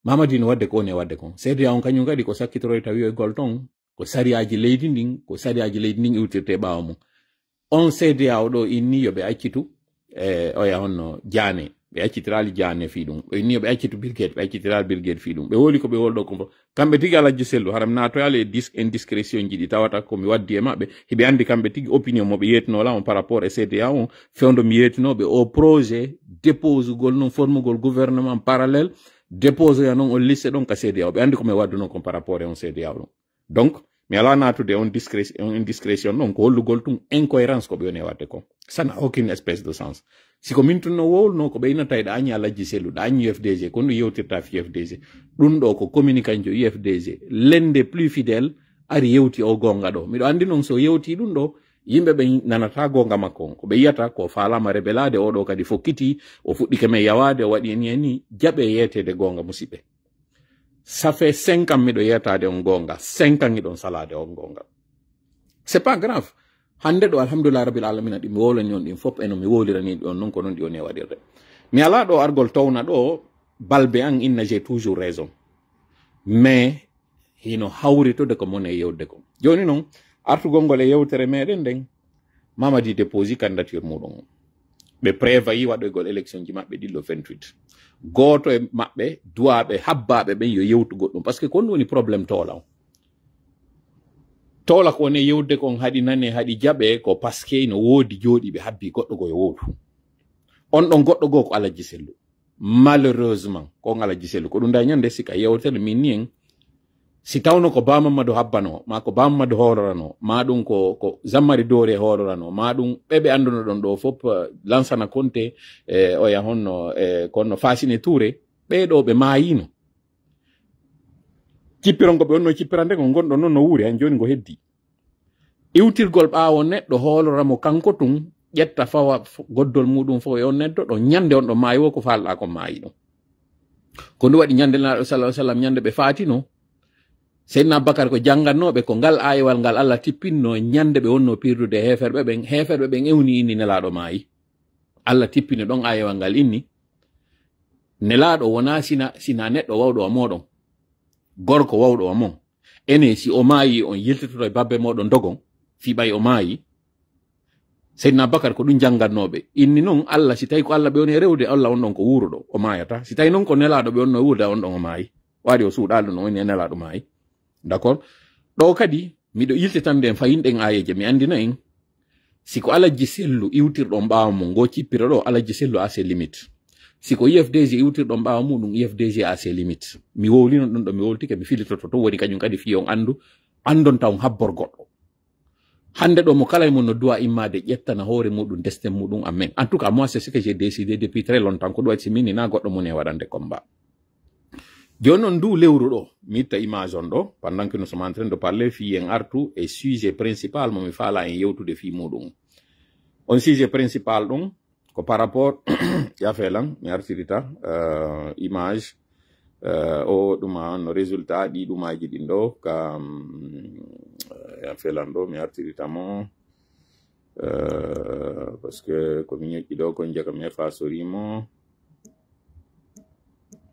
Mamadi no waɗde ko woni e waɗde kon. C D A on kañum kadi ko sakkitoroyta wi'oygol ton, ko sariyaaji leydi ndin, ko sariyaaji leydi ndin iwtirte ɓaawo mum. On C D A O ɗo inni yo ɓe accitu, e, oya honno Jaane. Ɓe accitiraali Jaane fii ɗum. O inni yo ɓe accitu Birgit, ɓe accitiraali Birgit fii ɗum. Ɓe woli ko ɓe woli ɗo kon fof. Kamɓe tigi Alhaji Sellu, hara mi naatoyaali e dis-, indiscrétion ji ɗi tawata ko mi waddi e maɓɓe. Hiɓe anndi kamɓe tigi opinion mo ɓe yeetino la on par rapport e C D A O on, fewndo mi yeetino ɓe o projet déposugol noon, formugol gouvernement parallèle, déposoya noon on liste ɗon ka C D A O. Ɓe anndi ko mi wadduno kon par rapport e on C D A O ɗon. Donc, mi alaa naatude on discré-, on indiscrétion ɗon, ko hollugol tun incohérence ko ɓe woni e waɗde kon. Ça n'a aucune espèce de sens. Si ko min tun no wowluno ko ɓe inata e ɗa añi Alhaji Sellu, ɗa añi U F D G, ko ɗum yewtirta fi U F D G. Ɗum ɗo ko communiquant jo U F D G, l'un des plus fidèles, ari yewti o goonga ɗo. Miɗo anndi noon so yewti ɗum ɗo, yimɓe ɓe nanata goonga makko on. Ko ɓe yiyata ko faalama rebelaade, o ɗo kadi fokkiti, o fuɗɗike men yawaade, o waɗi e ni e ni, jaɓe yeeteede goonga, musiɓɓe. Ça fait cinq ans miɗo yeetaade on goonga, cinq ans hiɗon salaade on goonga. C'est pas grave. Hannde ɗo, alhamdulillah rabbil alamina, ɗi mi wowlani on ɗin fof, eno mi wowlirani ɗi on noon ko noon ɗi woni e waɗirde. Mi alaa ɗo argol towna ɗo balbe an inna j'ai toujours raison. Mais hino hawritode ko mon e yewde ko. Jooni noon, artugol ngol e yewtere meɗen nden, Mamadi déposi candidature muɗum. Ɓe prévoyi waɗoygol élection ji maɓɓe ɗin le vingt-huit. Gooto e maɓɓe, duwaaɓe, habbaaɓe ɓen yo yewtu goɗɗum. Parce que ko ɗum woni problème toola on. Toola ko woni e yewtude kon, haɗi nane, haɗi jaɓe, ko parce que no woodi jooɗiiɓe habbi goɗɗo goo yo wowlu. On ɗon goɗɗo goo ko Alhaji Sellu. Malheureusement, ko on Alhaji Sellu. Ko ɗum da ñande sika yewtere min ni en. Si tawno ko Ba Mamadou habbano, ma ko Ba Mamadou hoolorano, ma ɗum ko, ko Zammari Doore hoolorano, ma ɗum ɓe ɓe annduno ɗon ɗo fof, eh, Lansana Konte, eh, oya honno, eh, kono Fasine Touré, ɓee ɗo ɓe maayino. Cippiron ko ɓe wonno cippirande ko ngonɗo noon no wuuri, han jooni ngo heddi. Iwtirgol ɓaawo neɗɗo hoolora mo kanko tun, ƴetta fawa f-, goddol muɗum fof e on neɗɗo ɗo, ñande on ɗo maayi wo ko faalɗa ko maayi ɗum. Ko ndu waɗi ñande Nelaaɗo sallallahu alaihi wasallam, ñande ɓe faatino, Seydina Abubakar ko janngatnooɓe ko ngal aayewal ngal Allah tippinno ñande ɓe wonno pirdude heeferɓe ɓen, heeferɓe ɓen ewni inni Nelaaɗo maayi. Allah tippini ɗon aayewal ngal inni, Nelaaɗo wonaa sina, sina neɗɗo wawɗo a mooɗon, gorko wawɗo a mon. Ene si o maayi, on yiltitoto e babbe mooɗon dogon, fii ɓay o maayi. Seydina Abubakar ko ɗum janngatnooɓe. Inni noon Allah, si tawi ko Allah ɓe woni e rewde, Allah on ɗon ko wuuruɗo, o maayata. Si tawi noon ko Nelaaɗo ɓe wonno e wuurde, on ɗon o maayi. Waɗi o suuɗaali ɗum, o inni e Nelaaɗo maayi. D'accord? Ɗo kadi, miɗo yiltitande en fayinɗen aayeeje, mi anndina en, si ko Alhaji Sellu iwtirɗon ɓaawo mum, ngo cippiro ɗo, Alhaji Sellu a ses limites. Si ko U F D G iwtirɗon ɓaawo muɗum, U F D G a ses limites. Mi wowlino ɗum ɗo, mi wowltike, mi filitoto to woni kañum kadi fii on anndu, anndon taw habbor goɗɗo. Hannde ɗo mo kala e mon no duwa immaade ƴettana hoore muɗum, desten muɗum, amen. En tout cas, moi, c'est ce que j'ai décidé depuis très longtemps, ko ɗum waɗi si min ni na goɗɗo moni e waɗande combat. Jooni noon, ndu lewru ɗo, mi itta image on ɗo, pendant que nous sommes en train de parler, fii en artu e sujet principal mo mi faala en yewtude fii muɗum. On sujet principal ɗum, ko par rapport, yafe lan, mi artirita, euh, image, euh, o ɗuma on no résultat ɗi ɗumaji ɗin ɗo, ka, mm, yafe lan ɗo, mi artirita mo, euh, parce que ko mi ñoƴƴi ɗo, kon jaka mi efasori mo.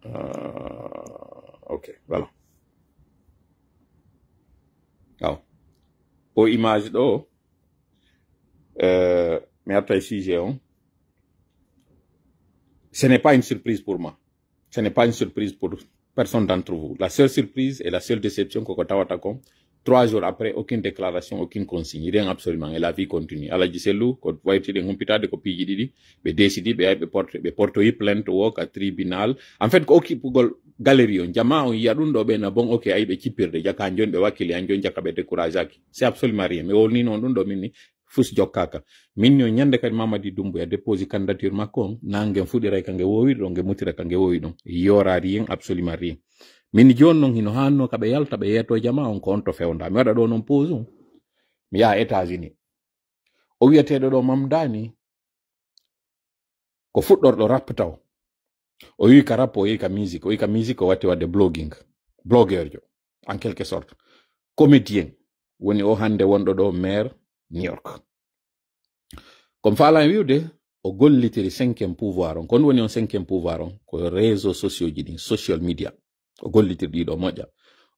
Euh, ok, voilà. Aw. O image ɗo, euh, mi arta e sujet on. Ce n'est pas une surprise pour moi. Ce n'est pas une surprise pour personne d'entre vous. La seule surprise et la seule déception ko ko tawata kon, trois jours après, aucune déclaration, aucune consigne, rien absolument, et la vie continue. Alhaji Sellu, ko wayrti ɗen humpitaade ko piiji ɗiɗi, ɓe décidi, ɓe yahi ɓe porte, ɓe portoyi plainte wo ka tribunal. En fait, ko occupugol galerie on, jama on yiya ɗum ɗo ɓe na bon, ok, ayi ɓe cippirde, jaka han jooni ɓe wakkili, han jooni jaka ɓe décourage aki. C'est absolument rien. Mi wowlnino on ɗum ɗo min ni, fus jokkaaka. Min ni on ñande kadi Mamadi Doumbouya déposi candidature makko on, nangue fuɗiray ka nge wowi ɗon, nge mutira ka nge wowi ɗon. Yora rien, absolument rien. Min ni jooni noon hino hanno ka ɓe yalta ɓe yeeto jama on ko on to fewnda. Mi waɗa ɗo noon pause on. Mi yaha États-Unis. O wiyateeɗo ɗo Mamdani, ko fuɗɗorɗo rap taw. O yi ka rap, o yi ka musique, o yi ka musique, o watti wadde blogging. Blogueur jo, en quelque sorte. Comédien. Woni o hannde wonɗo ɗo maire New York. Kono faalaa wiwde, o gollitiri cinquième pouvoir on. Kono woni on cinquième pouvoir on? Ko réseaux sociaux ji ɗin, social media. O gollitiri ɗiɗo moƴƴa.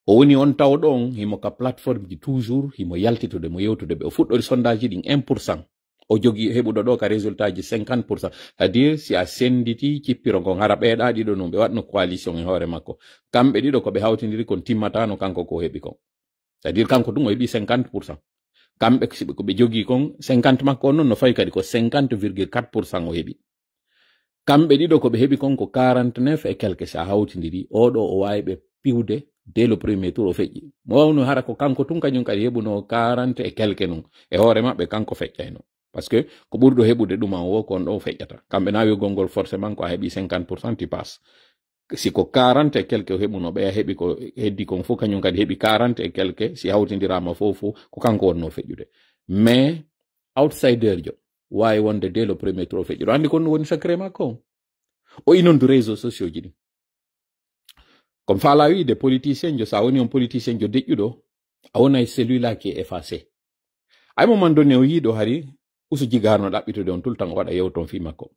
O woni on tawɗo on, himo ka plateforme ji toujours, himo yaltitude, mo yewtude ɓe. O fuɗɗori sondage ji ɗin un pour cent. O jogi heɓuɗo ɗo ka résultat ji cinquante pour cent. C'est-à-dire, si a senditi cippiro ngon, hara ɓeeɗa ɗiɗo nun, ɓe waɗno coalition e hoore makko. Kamɓe ɗiɗo ko ɓe hawtindiri kon timmatano kanko ko o heɓi kon. C'est-à-dire, kanko tun o heɓi cinquante pour cent. Kamɓe si ɓe, ko ɓe jogi kon, cinquante makko on non no fawi kadi ko cinquante virgule quatre pour cent o heɓi. Kamɓe ɗiɗo ko ɓe heɓi kon ko quarante-neuf et quelques, si a hawtindiri. Oɗo o waawi ɓe piwde dès le premier tour, o feƴƴi. Mo wawno hara ko kanko tun kañum kadi heɓuno quarante et quelques nun. E hoore maɓɓe kanko feƴƴayno. Parce que ko ɓurɗo heɓude ɗuma o wo, ko on ɗo o feƴƴata. Kamɓe na wi'ugol ngol forcément ko a heɓi cinquante pour cent, tu passes. Si ko quarante et quelques o heɓuno, ɓeya heɓi ko heddi kon fof, kañum kadi heɓi quarante et quelques, si hawtindirama fof fof, ko kanko wonno feƴƴude. Mais outsider jo waawi wonde dès le premier tour o feƴƴude. Andi kon woni secret makko. O inondu réseaux sociaux ji ɗin. Comme Fala wiide politicien jo, sa woni on politicien jo deƴƴuɗo, a wonay celui-là qui est effacé. Ay moment donné o yiiɗo hari Usu Jiga no ɗaɓɓitude on tout le temps, o waɗa yewton fii makko.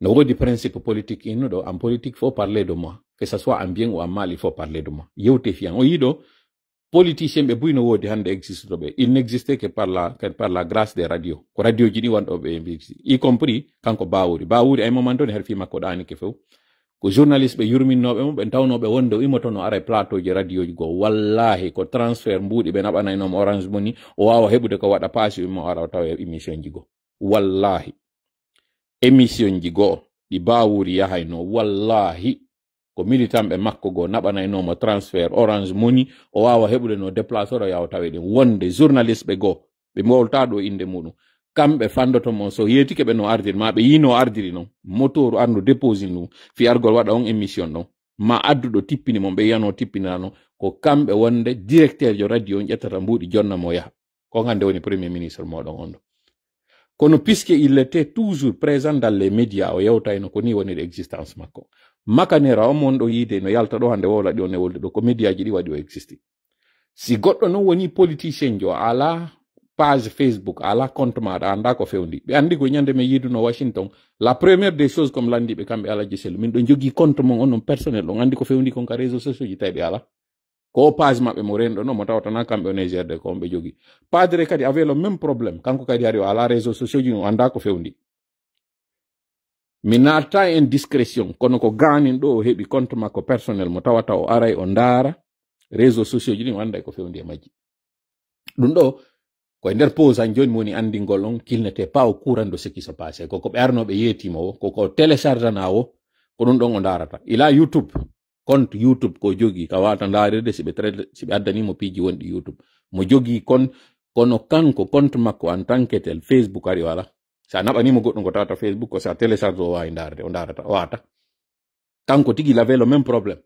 No woodi principe politique innuɗo, en politique, faut parler de moi. Que ce soit en bien ou en mal, il faut parler de moi. Yewte fiyan. O yiiɗo politicien ɓe buy no woodi hannde existuɗo ɓe. Il n'existait que par la, que par la grâce des radios. Ko radio ji ɗi wanɗo ɓe investi. Y compris kanko Bawuri. Bawuri ay moment donné her fii makko ɗaani ke few. Ko journaliste ɓe yurminnooɓe mo, ɓe tawnooɓe wonde o imotono ara e plateau ji radio ji goo. Wallahi, ko transfert mbuuɗi ɓe naɓanaynoo mo Orange Money, o waawa heɓude ko waɗa paasi mo ara o tawa e émission ji goo. Wallahi. Émission ji goo, ɗi Bawuri yahaynoo. Wallahi. Ko militant ɓe makko goo naɓanaynoo mo transfert Orange Money, o waawa heɓude no déplacé o yaha o tawa e ɗin. Wonde journaliste ɓe goo, ɓe mbowlata ɗo innde muɗum. Kamɓe fandoto mo, so yeetike ɓe no ardiri, ma ɓe yii no ardiri non. Moteur ardu déposé ɗum, fii argol waɗa on émission ɗon. Ma adduɗo tippini mo, ɓe yiyano tippinirano. Ko kamɓe wonde directeur jo radio on ƴettata mbuuɗi jonna mo yaha. Ko hannde woni premier ministre moɗon on ɗo. Kono puisque il était toujours présent dans les médias, o yewtayno ko ni woniri existence makko. Makanera on mon ɗo yiide no yalta ɗo hannde wowla ɗi on e wolde ɗo, ko média ji ɗi waɗi o existi. Si goɗɗo non woni politicien jo, ala page Facebook, ala compte maɗa, anda ko fewndi. Ɓe andi ko ñande men yiiduno Washington, la première des choses comme landiɓe kamɓe Alaji Sellu, min ɗo jogii compte mon on non personnel, on andi ko fewndi kon ka réseaux sociaux ji tawi ɓe ala. Ko page maɓɓe mo renɗo non, mo tawata na kamɓe o Niger de ko on ɓe jogii. Padre kadi avait le même problème, kanko kadi hari o ala réseaux sociaux ji, o anda ko fewndi. Mi naata en discrétion, kono ko gaanin ɗo o heɓi compte makko personnel mo tawata o aray o ndaara réseaux sociaux ji ɗin, o anda ko fewndi e majji. Ɗum ɗo ko e nder pause an jooni mo woni anndingol on qu'il n'était pas au courant de ce qui se passait. Ko ko ɓe arnooɓe yeetimo o, ko ko téléchargana o, ko ɗum ɗon o ndaarata. Ila YouTube, compte YouTube ko jogii, ka wata ndaarirde si ɓe tra-, si ɓe addanimo piiji wonɗi YouTube. Mo jogii kon, kono kanko compte makko en tant que tel, Facebook ari o ala. Sa naɓanimo goɗɗum ko tawata Facebook ko sa télécharge o waawi ndaarde, o ndaarata, o waata. Kanko tigi il avait le même problème.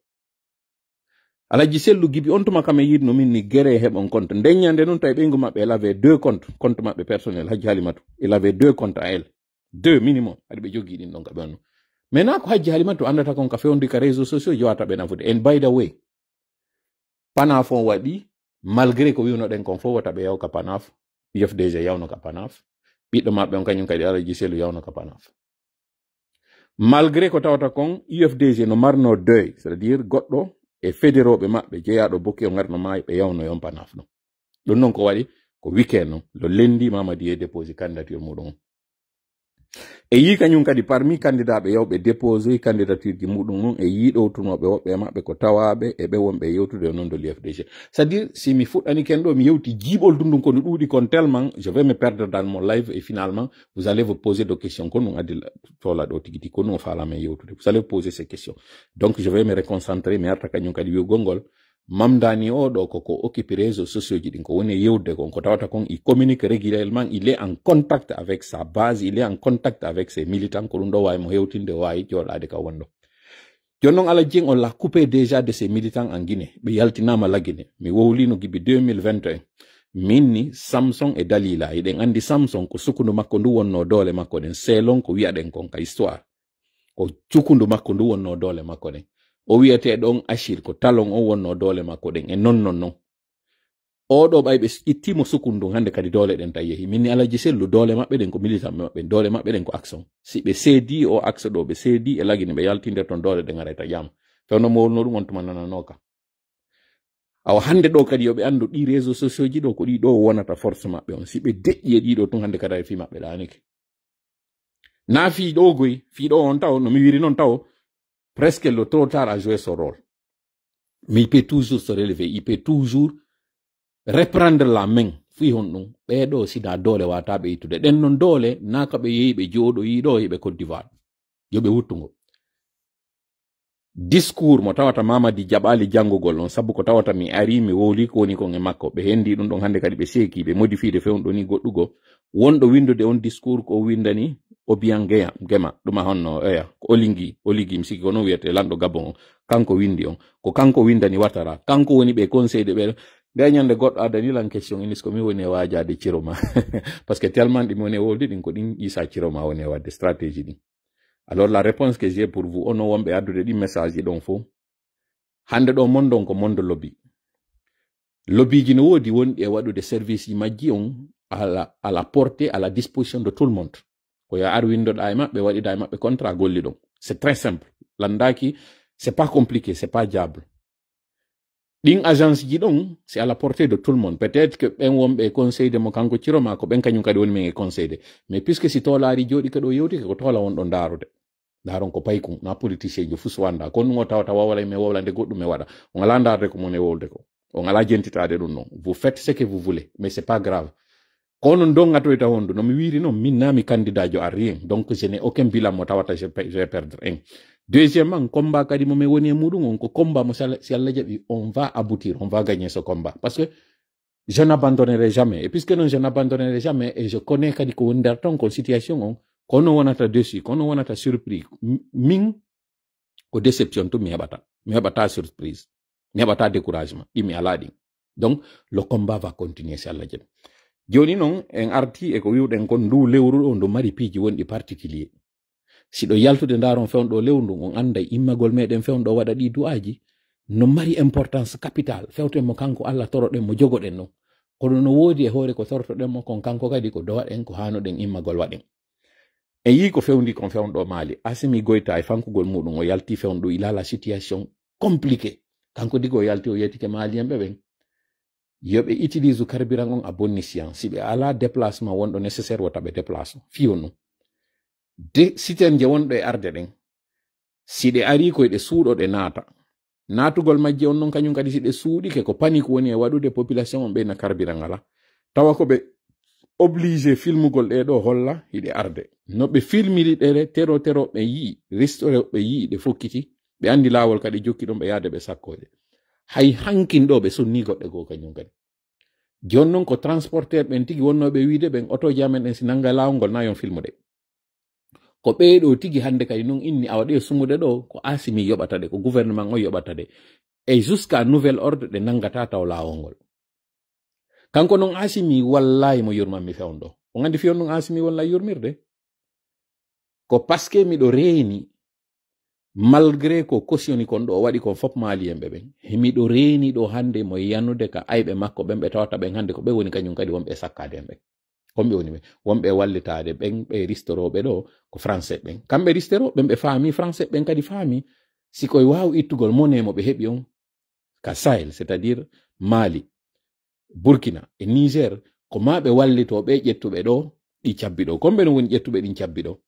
Alaji Sellu Gibi on tuma kam e yiɗno min ni gere heɓon compte. Nden ñande non tawi ɓeyngu maɓɓe il avait deux comptes, compte maɓɓe personnel, Hajji Halimatu. Il avait deux comptes à elle. Deux minimum. Haɗi ɓe jogii ɗin ɗon ka ɓe on. Mais na ko Hajji Halimatu andata kon ka fewndi ka réseaux sociaux ji wata ɓe nafude. And by the way, Panaf on waɗi, malgré ko wiwnoɗen kon fof wata ɓe yaw ka Panaf. U F D G yawno ka Panaf. Ɓiɗɗo maɓɓe on kañum kadi Alaji Sellu yawno ka Panaf. Malgré ko tawata kon, U F D G no marno deuil, c'est-à-dire goɗɗo e fédéraux ɓe maɓɓe, jeyaaɗo Bokki o ngarno maayi, ɓe yawno yon Panaf ɗon. Ɗum noon ko waɗi, ko weekend non, lo lundi Mamadi e déposé candidature muɗum. E yii kañum kadi parmi candidat ɓe yawɓe déposé candidature ji muɗum on, e yii ɗowtunooɓe woɓɓe e maɓɓe ko tawaaɓe e ɓe wonɓe yewtude e non de l'U F D G. C'est-à-dire, si mi fuɗɗani ken ɗo, mi yewti jiiɓol dundun ko no ɗuuɗi kon tellement, je vais me perdre dans mon live et finalement, vous allez vous poser des questions. Ko ɗum addi la-, tola ɗo tigi tigi, ko ɗum o faala men yewtude. Vous allez vous poser ces questions. Donc, je vais me reconcentrer, mi arta kañum kadi wi'ugol ngol. Mamdani o ɗo ko, ko occupe réseaux sociaux ji ɗin, ko woni e yewtude kon, ko tawata kon, il communique régulièrement, il est en contact avec sa base, il est en contact avec ses militants, ko ɗum ɗo waawi mo hewtinde, o waawi jooɗaade ka wonɗo. Jooni noon, Alaji Dieng, on l'a coupé déjà de ses militants en Guinée. Ɓe yaltinaama la Guinée. Mi wowlino gibi deux mille vingt et un. Min ni, Samson e Dalila, eɗen anndi Samson ko sukundu makko ndu wonno doole makko ɗen. Selon ko wi'aɗen kon ka histoire. Ko sukundu makko ndu wonno doole makko ɗen. O wi'etee ɗon Achille, ko talon o wonno doole makko ɗen. E non, non, non. Oɗo ɓay ɓe ittiimo sukundu hannde kadi doole ɗen tawi yehi. Min ni Alaji Sellu, doole maɓɓe ɗen ko militant maɓɓe, doole maɓɓe ɗen ko axe on. Si ɓe seedi o axe ɗo, ɓe seedi e la Guinée, ɓe yaltinde ton doole ɗen aray taƴaama. Fewndo mo wonno ɗum on tuma nananooka. Awa hannde ɗo kadi yo ɓe anndu ɗi réseaux sociaux ji ɗo ko ɗi ɗo wonata force maɓɓe on. Si ɓe deƴƴi e ɗi ɗo tun hannde kadi aray fii maɓɓe ɗaanike. Na fii ɗo goy, fii ɗo on taw, no mi wiri non taw, presque le trop tard a joué son rôle. Mais il peut toujours se relever, il peut toujours reprendre la main. Fii honɗum, ɓee ɗo sina doole wata ɓe ittude. Ɗen non doole, na ka ɓe yehi ɓe jooɗo yi ɗo, yi ɓe Côte d'Ivoire. Yo ɓe wuttu ngo. Discours mo tawata Mamadi jaɓaali janngugol on, sabu ko tawata mi ari, mi wowli ko woni kon e makko. Ɓe hendi ɗum ɗon hannde kadi, ɓe seeki, ɓe modifiide fewndo ni goɗɗugo. Wonɗo windude on discours ko windani Obiang Gema, Gema, ɗum a honno, eya, ko Olingi, Oligi, mi sikki ko non wiyete, lanɗo Gabon on. Kanko windi on. Ko kanko windani Ouattara. Kanko woni ɓe conseil de ɓe. Nde ñande goɗɗo addani lan question, inis ko mi woni e waajaade Ciroma. Parce que tellement ɗi mi woni e wowlde ɗin, ko ɗin Issa Ciroma woni e waɗde stratégie ɗin. Alors, la réponse que j'ai pour vous, onon wonɓe addude ɗin message ji ɗon fof, hannde ɗo monde on ko monde lobby. Lobby ji no woodi wonɗi e waɗude service ji majji on à la, à la portée, à la disposition de tout le monde. Ko yo ar windoɗa e maɓɓe, waɗida e maɓɓe contrat, golli ɗon. C'est très simple. Landaaki, c'est pas compliqué, c'est pas diable. Ɗin agence ji ɗon, c'est à la portée de tout le monde. Peut-être que ɓen wonɓe e conseil de mo kanko Ciroma, ko ɓen kañum kadi woni men e conseil de. Mais puisque si toolaari jooɗi ka ɗo yewtike, ko toola won ɗo ndaarude. Ndaaron ko paykun, na politicien jo fus wanda. Kon ɗum o tawata wawalay men wowlande goɗɗum e waɗa. On alaa ndaarde ko mon e wowlde ko. On alaa jentitaade ɗum non. Vous faites ce que vous voulez, mais c'est pas grave. Ko onon dongatoyta hondu, no mi wiiri noon, min na mi candidat jo à rien. Donc, je n'ai aucun bilan mo tawata je pe-, je vais perdre. Un. Deuxièmement, combat kadi mo mi woni e muɗum on, ko combat mo si Alla, si Alla jaɓi, on va aboutir, on va gagner ce combat. Parce que je n'abandonnerai jamais. Et puisque non, je n'abandonnerai jamais, et je connais kadi ko woni nder ton, ko situation on, kono wonata déçu, kono wonata surpris. M-, min, ko déception tun mi heɓata. Mi heɓata surprise. Mi heɓata découragement. Ɗi mi alaa ɗin. Donc, le combat va continuer si Alla jaɓi. Jooni non, en arti e ko wiwɗen kon, ndu lewru ɗo, ndu mari piiji wonɗi particulier. Si ɗo yaltude ndaaron fewndo lewru ndun, on annday immagol meɗen fewndo waɗa ɗi du'aaji, no mari importance capital. Fewten mo kanko Alla, toroɗen mo, jogoɗen non. Kono no woodi e hoore ko torotoɗen mo kon, kanko kadi ko dowaɗen, ko haanoɗen immagol waɗen. En yii ko fewndi kon fewndo Mali. Assimi Goïta e fankugol muɗum, o yalti fewndo, il a la situation compliquée. Kanko digo o yalti, o yetike Malienɓe ɓen. Yo ɓe utilise carburant on à bon escient. Si ɓe alaa déplacement wonɗo nécessaire, wota ɓe déplace. Fiyo non. De, citerne je wonɗo e arde ɗen, si ɗe arii, ko e ɗe suuɗo ɗe naata. Naatugol majje on non, kañum kadi, si ɗe suuɗike, ko panique woni e waɗude, population on ɓeyna carburant alaa. Tawa ko ɓe obligé filmugol ɗe ɗo, holla hiɗe arde. No ɓe filmiri ɗe tero tero, ɓe yi'i, restauré ɓe yi'i, ɗe fokkiti, ɓe anndi laawol kadi jokki ɗon, ɓe yaade ɓe sakkoje. Hay hankin ɗo ɓe sonni goɗɗe goo kañum kadi. Jooni non ko transporteur ɓen tigi wonnooɓe wiide ɓen, otooji amen ɗen si nanga laawol ngol, na yon filmude. Ko ɓee ɗo tigi hannde kadi non inni, awa ɗe sumude ɗo, ko Assimi yoɓata ɗe, ko gouvernement on yoɓata ɗe. Et jusqu'à nouvel ordre, ɗe nangata taw laawol ngol. Kanko non Assimi, wallahi mo yurmanmi fewndo. On anndi fiyon non Assimi walla yurmirde? Ko parce que miɗo reeni, malgré ko kosiyoni kon ɗo o waɗi kon fop Malienɓe ɓen, miɗo reeni ɗo hannde mo yanude ka ayɓe makko ɓen ɓe tawata ɓen hannde ko ɓe woni kañum kadi wonɓe e sakkaade en ɓen. Kon ɓe woni ɓe, wonɓe e wallitaade ɓen, ɓe ristorooɓe ɗo ko français ɓen. Kamɓe ristoro ɓen, ɓe faami, français ɓen kadi faami. Si koye waaw ittugol monnaie mo ɓe heɓi on ka Sahel, c'est-à-dire Mali, Burkina e Niger, ko ma ɓe wallito ɓe ƴettuɓe ɗo ɗi cabbi ɗo. Kon ɓe no woni ƴettuɓe ɗin cabbi ɗo.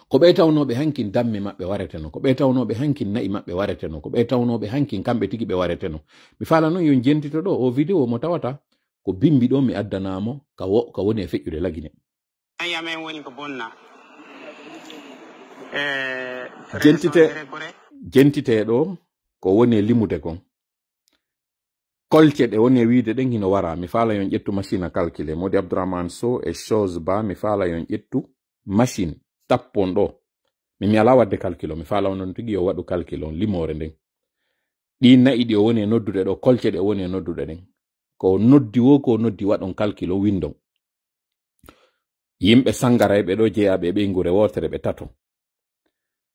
Ko ɓe tawnooɓe hankin damme maɓɓe wareteno, ko ɓe tawnooɓe hankin na'i maɓɓe wareteno, ko ɓe tawnooɓe hankin kamɓe tigi ɓe wareteno. Mi faala non yon jentito ɗo o vidéo mo tawata ko bimbi ɗo mi addanaa mo ka wo-, ka woni e feƴƴude Lagine. Amen woni ko bonna. Eh, jentite, jentite ɗo ko woni e limude kon. Kolce ɗe woni e wiide ɗen hino wara. Mi faala yon ƴettu machine à calculer. Modi Abdourahmane Sow e Chose Ba, mi faala yon ƴettu machine. Tappon ɗo. Mi, mi alaa waɗde calcul o. Mi faala on non tigi yo waɗu calcul on, limoore nden. Ɗi na'i ɗi o woni e noddude ɗo, kolce ɗe o woni e noddude ɗen. Ko noddi wo, ko noddi waɗon calcul o, windon. Yimɓe sangarayɓe ɗo jeyaaɓe e ɓeynguure wootere ɓe tato.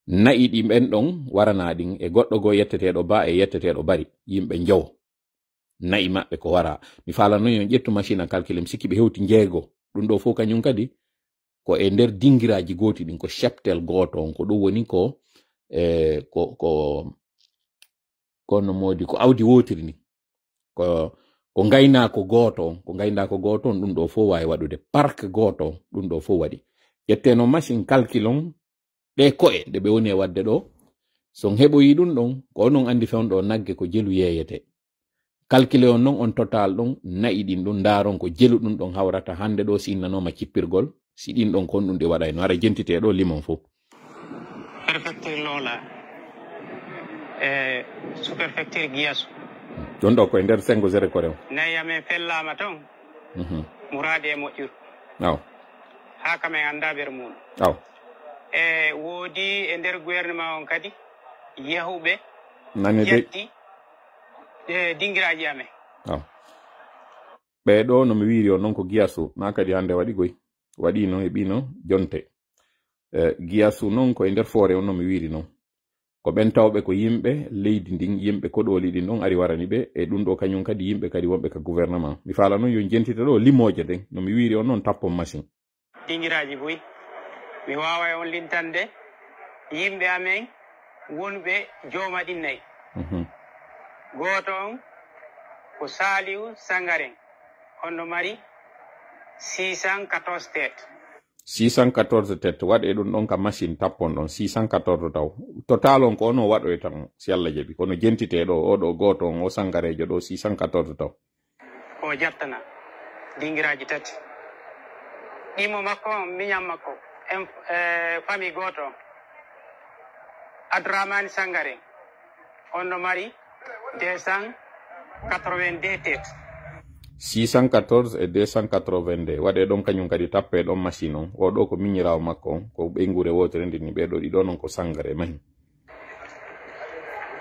Na'i ɗi ɓen ɗon warana ɗin e goɗɗo goo yetteteeɗo Ba e yetteteeɗo Bari, yimɓe njowo. Na'i maɓɓe ko wara. Mi faala non yon ƴettu machine à calculer, mi sikki ɓe hewti njeego. Ɗum ɗo fof kañum kadi ko e nder dingiraaji gooti ɗin, ko cheptel gooto on. Ko ɗum woni ko, e, ko, ko, ko no moodi, ko awdi wootiri ni. Ko, ko ngaynaako gooto on, ko ngaynaako gooto on, ɗum ɗo fof waawi waɗude. Parc gooto on, ɗum ɗo fof waɗi. Ƴetteno machine calcul on, ɗe ko'e ɗe ɓe woni e waɗde ɗo. So on heɓoyi ɗum ɗon, ko onon anndi fewndo nagge ko jelu yeeyete. Calcule on non on total ɗon, na'i ɗin ɗum, ndaaron ko jelu ɗum ɗon hawrata hannde ɗo, si innanooma cippirgol, si ɗin ɗon kon ɗum ɗi waɗayno. Hara jentite ɗo limon fof. Lola e sous-préfecture Giyasu. Ɗon ɗo ko e nder sengo Zere Korew. Nayi amen fellaama toon. Mhm. Muraade e moƴƴuru. Aw. Haa kam en anndaa ɓer mum. Aw. E woodi e nder gouvernement on kadi yahuɓe nani de. Ƴetti e dingiraaji amen. Aw. Ɓee ɗo no mi wiiri on noon ko Giyasu, na kadi hannde waɗi goy. Waɗi noon e ɓino jonte. Eh, Giyasu noon ko e nder foore on no mi wiiri noon. Ko ɓen tawɓe ko yimɓe leydi ndin, yimɓe koɗooli ɗin ɗon ari warani ɓe, e ɗum ɗo kañum kadi yimɓe kadi wonɓe ka gouvernement. Mi faala noon yo jentite ɗo limooje ɗen. No mi wiiri on noon tappon machine. Dingiraaji buy. Mi waaway on lintande yimɓe amen wonɓe jooma ɗin nayi. Mhm. Gooto on ko Saliou Sangaren. On no mari six cent quatorze têtes. Six cent quatorze têtes, waɗe ɗum ɗon ka machine tappon ɗon, six cent quatorze taw. Total on ko ono waɗoy tan, si Allah jaɓi. Kono jentite ɗo, o ɗo gooto on, o Sangarejo ɗo, six cent quatorze taw. Ko jattana, dingiraaji tati. Ɗimo makko on, miñan makko, en, eh, famille gooto on. Abdourahmane Sangare, on no mari deux cent quatre-vingt-deux têtes. Six cent quatorze e deux cent quatre-vingt-deux. Waɗe ɗon kañum kadi tappe ɗon machine on. O ɗo ko miñiraawo makko on, ko ɓeynguure wootere nde ni ɓee ɗo ɗiɗo non ko Sangare mahi.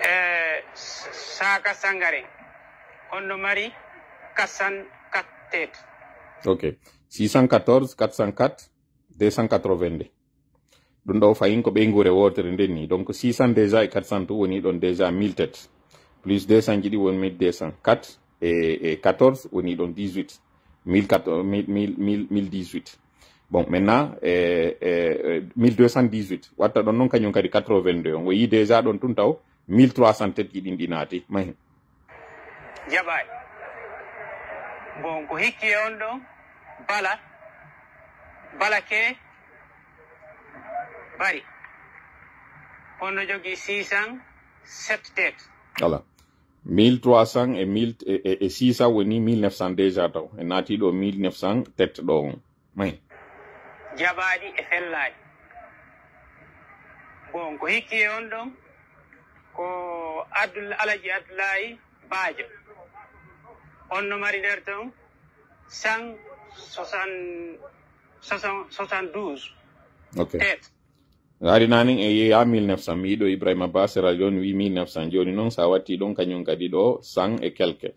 Eh, Saka Sangare, on no mari quatre cent quatre têtes. Ok. Six cent quatorze, quatre cent quatre, deux cent quatre-vingt-deux. Ɗum ɗo fayin ko ɓeynguure wootere nden ni. Donc six cents déjà e quatre cents tun woni ɗon déjà mille têtes. Plus deux cents ji ɗi woni mille deux cent quatre e, e quatorze woni ɗon dix-huit. Mille quatre, mille, mille, mille, mille dix-huit. Bon, maintenant, e, e, e, mille deux cent dix-huit. Watta ɗon noon kañum kadi quatre-vingt-deux. On o yii déjà ɗon tun taw mille trois cents têtes ji ɗin ɗi naati. Mahi. Jaɓaay. Bon, ko hikki e on ɗon, Bala, Bala ke Bari. On no jogii six cent sept têtes. Voilà. Mille trois cents e mille, e, e, e six cents woni mille neuf cents déjà taw. E naati ɗo mille neuf cents têtes ɗo on. Mahi. Jaɓaaɗi e fellaaɗi. Bon, ko hikki e on ɗon, ko Abdul-, Alaji Abdullahi Baajo. On no mari nder ton cent soixante, soixante, soixante-douze. Ok. Têtes. Ari nanin e yeeya mille neuf cents, mi yiɗo Ibrahima Ba, sera jooni wi mille neuf cents. Jooni noon, sa watti ɗon, kañum kadi ɗo, cent et quelques.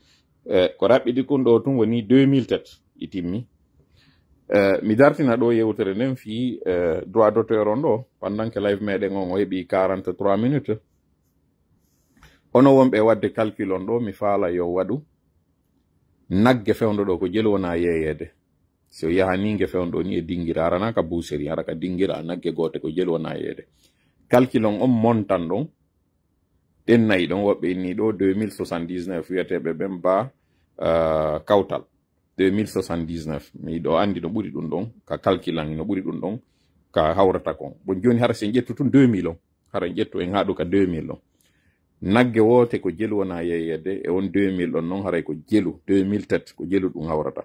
Eh, ko raɓɓiɗi kun ɗo tun woni deux mille têtes, ɗi timmi. Eh, mi dartina ɗo yewtere nden fii, eh, droit d'auteur on ɗo, pendant que live meɗen on o heɓi quarante-trois minutes. Ono wonɓe wadde calcul on ɗo, mi faala yo waɗu. Nagge fewndo ɗo ko jelu wona yeeyeede. Si o yahani nge fewndo ni e dingira, arana ka buuseri, ara ka dingira, nagge goote ko jelu wona yeede. Calcul on on montan ɗon, ɗen nayi ɗon, woɓɓe inni ɗo deux mille soixante-dix-neuf, wiyeteeɓe ɓen ba, eh, kawtal. Deux mille soixante-dix-neuf, mi ɗo andi no ɓuri ɗum ɗon, ka calcul an no ɓuri ɗum ɗon, ka hawrata kon. Bon, jooni hara sen ƴettu tun deux mille on, hara en ƴettu en haɗu ka deux mille on. Nagge woote ko jelu wona yeeyede, e on deux mille ɗon noon haray ko jelu, deux mille têtes ko jelu ɗum hawrata.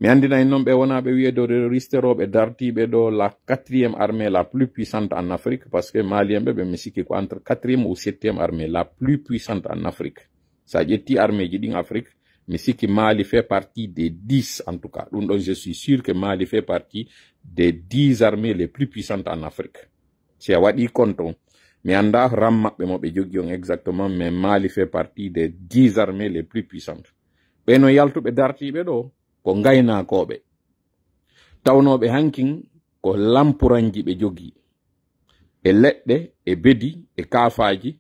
Mi anndinay noon ɓe wonaaɓe wiyeede terroriste rooɓe dartiiɓe ɗo la quatrième armée la plus puissante en Afrique, parce que Malien ɓe, ɓe mi sikki ko entre quatrième ou septième armée la plus puissante en Afrique. Sa ƴetti armée ji ɗin Afrique, mi sikki Mali fait partie des dix en tout cas. Ɗum ɗon, je suis sûr que Mali fait partie des dix armées les plus puissantes en Afrique. Si a waɗi compte on, mi annda ran maɓɓe mo ɓe jogi on exactement, mais Mali fait partie des dix armées les plus puissantes. Ɓe no yaltuɓe dartiiɓe ɗo, ko ngaynaakooɓe. Tawnooɓe hankin ko lampuranji ɓe jogi. E leɗɗe, e bedi, e kaafaaji,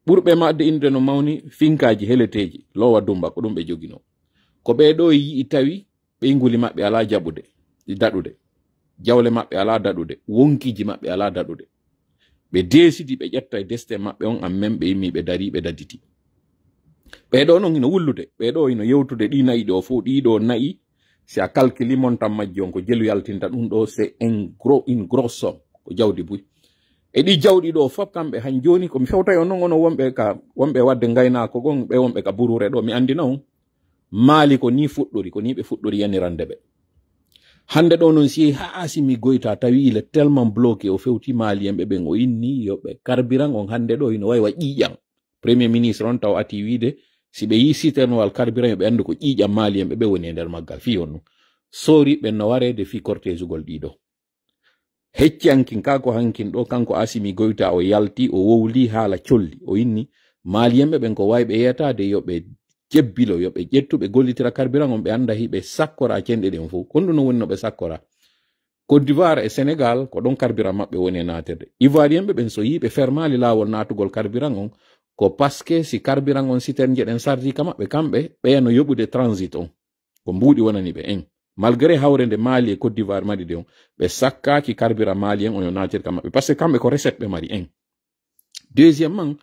ɓurɓe maɓɓe innude no mawni finkaaji heleteeji, loowa dumba, ko ɗum ɓe joginoo. Ko ɓee ɗoo yi'i tawi ɓeynguli maɓɓe alaa jaɓude, daɗude. Jawle maɓɓe alaa daɗude, wonkiiji maɓɓe alaa daɗude. Ɓe deesidi, ɓe ƴetta e destin maɓɓe on, an men ɓe immi, ɓe darii, ɓe daditi. Ɓee ɗoo non hino wullude, ɓee ɗoo hino yewtude ɗii na'i ɗoo fow, ɗii ɗoo na'i, si a calculi montant majji on ko jelu yaltinta ɗum ɗoo, c'est un gros, une grosse somme, ko jawdi buy. E ɗii jawɗi ɗoo fof kamɓe han jooni ko mi fewtay on non, ono wonɓe ka, wonɓe wadde ngaynaako gon, ɓe wonɓe ka buruure ɗoo, mi anndina on. Maali ko nii fuɗɗori, ko nii ɓe fuɗɗori yanirande ɓe. Hannde ɗo noon, si yehi haa Asimi Goyta, tawi il est tellement bloqué, o fewti Malienɓe ɓen, o inni yo ɓe carburant on hannde ɗo ino wayi wa ƴiiƴan. Premier ministre on taw ati wiide, si ɓe yii citerne wal carburant, yo ɓe anndu ko ƴiiƴan Malienɓe ɓe woni e nder maggal. Fii on ɗum. Soori ɓen no wareede fii cortège ugol ɗiɗo. Hecci hankin, kaa ko hankin ɗo, kanko Asimi Goyta o yalti, o wowli haala colli. O inni, Malienɓe ɓen ko wayi ɓe yeetaade, yo ɓe jebbilo, yo ɓe ƴettu, ɓe gollitira carburant on, ɓe annda hiɓe sakkora cenɗe ɗen fof. Kon ɗum no woni no ɓe sakkora. Côte d'Ivoire e Sénégal, ko ɗon carburant maɓɓe woni e naatirde. Ivoirienɓe ɓen, so yii ɓe fermaali laawol naatugol carburant on, ko parce que si carburant on citerne ɗen sardi ka maɓɓe, kamɓe, ɓeya no yoɓude transit on. Ko mbuuɗi wonani ɓe en. Malgré hawre nde Mali e Côte d'Ivoire mari de on, ɓe sakkaaki carburant malien on yo naatir ka maɓɓe. Parce que kamɓe ko recette ɓe mari en. Deuxièmement,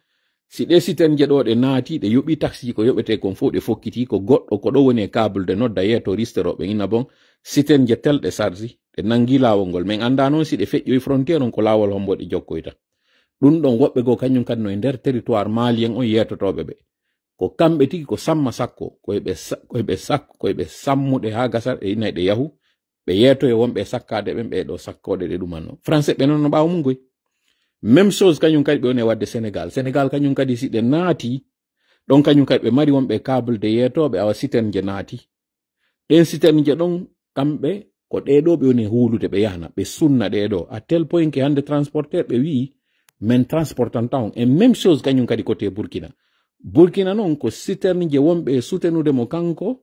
si ɗe citerne je ɗo ɗe naati, ɗe yoɓi taxi ko yoɓete kon fof, ɗe fokkiti ko goɗɗo ko ɗo woni e câble de nodda yeeto ristere o ɓe ina bon, citerne je tel ɗe sardi, ɗe nangi laawol ngol. Min annda noon si ɗe feƴƴoyi frontière on ko laawol hombo ɗe jokkoyta. Ɗum ɗon woɓɓe goo kañum kadi no e nder territoire malien on yeetotooɓe ɓe. Ko kamɓe tigi ko samma sakko, ko e ɓe sa-, ko e ɓe sakko, ko e ɓe sammude haa gasa e ina e ɗe yahu, ɓe yeetoyo wonɓe e sakkaade ɓen, ɓe ɗo sakkooɗe ɗe ɗumanno. Français ɓe noon no ɓaawo mum goy. Même chose kañum kadi ɓe woni e waɗde Sénégal. Sénégal kañum kadi si ɗe naati, ɗon kañum kadi ɓe mari wonɓe e câble de yeetooɓe awa citerne je naati. Ɗen citerne je ɗon kamɓe ko ɗee ɗo ɓe woni e huulude ɓe yahna, ɓe sunna ɗee ɗo. À tel point que hannde transporteur ɓe wi'i, men transportanta on. Et même chose kañum kadi côté Burkina. Burkina noon ko citerne je wonɓe e soutenude mo kanko,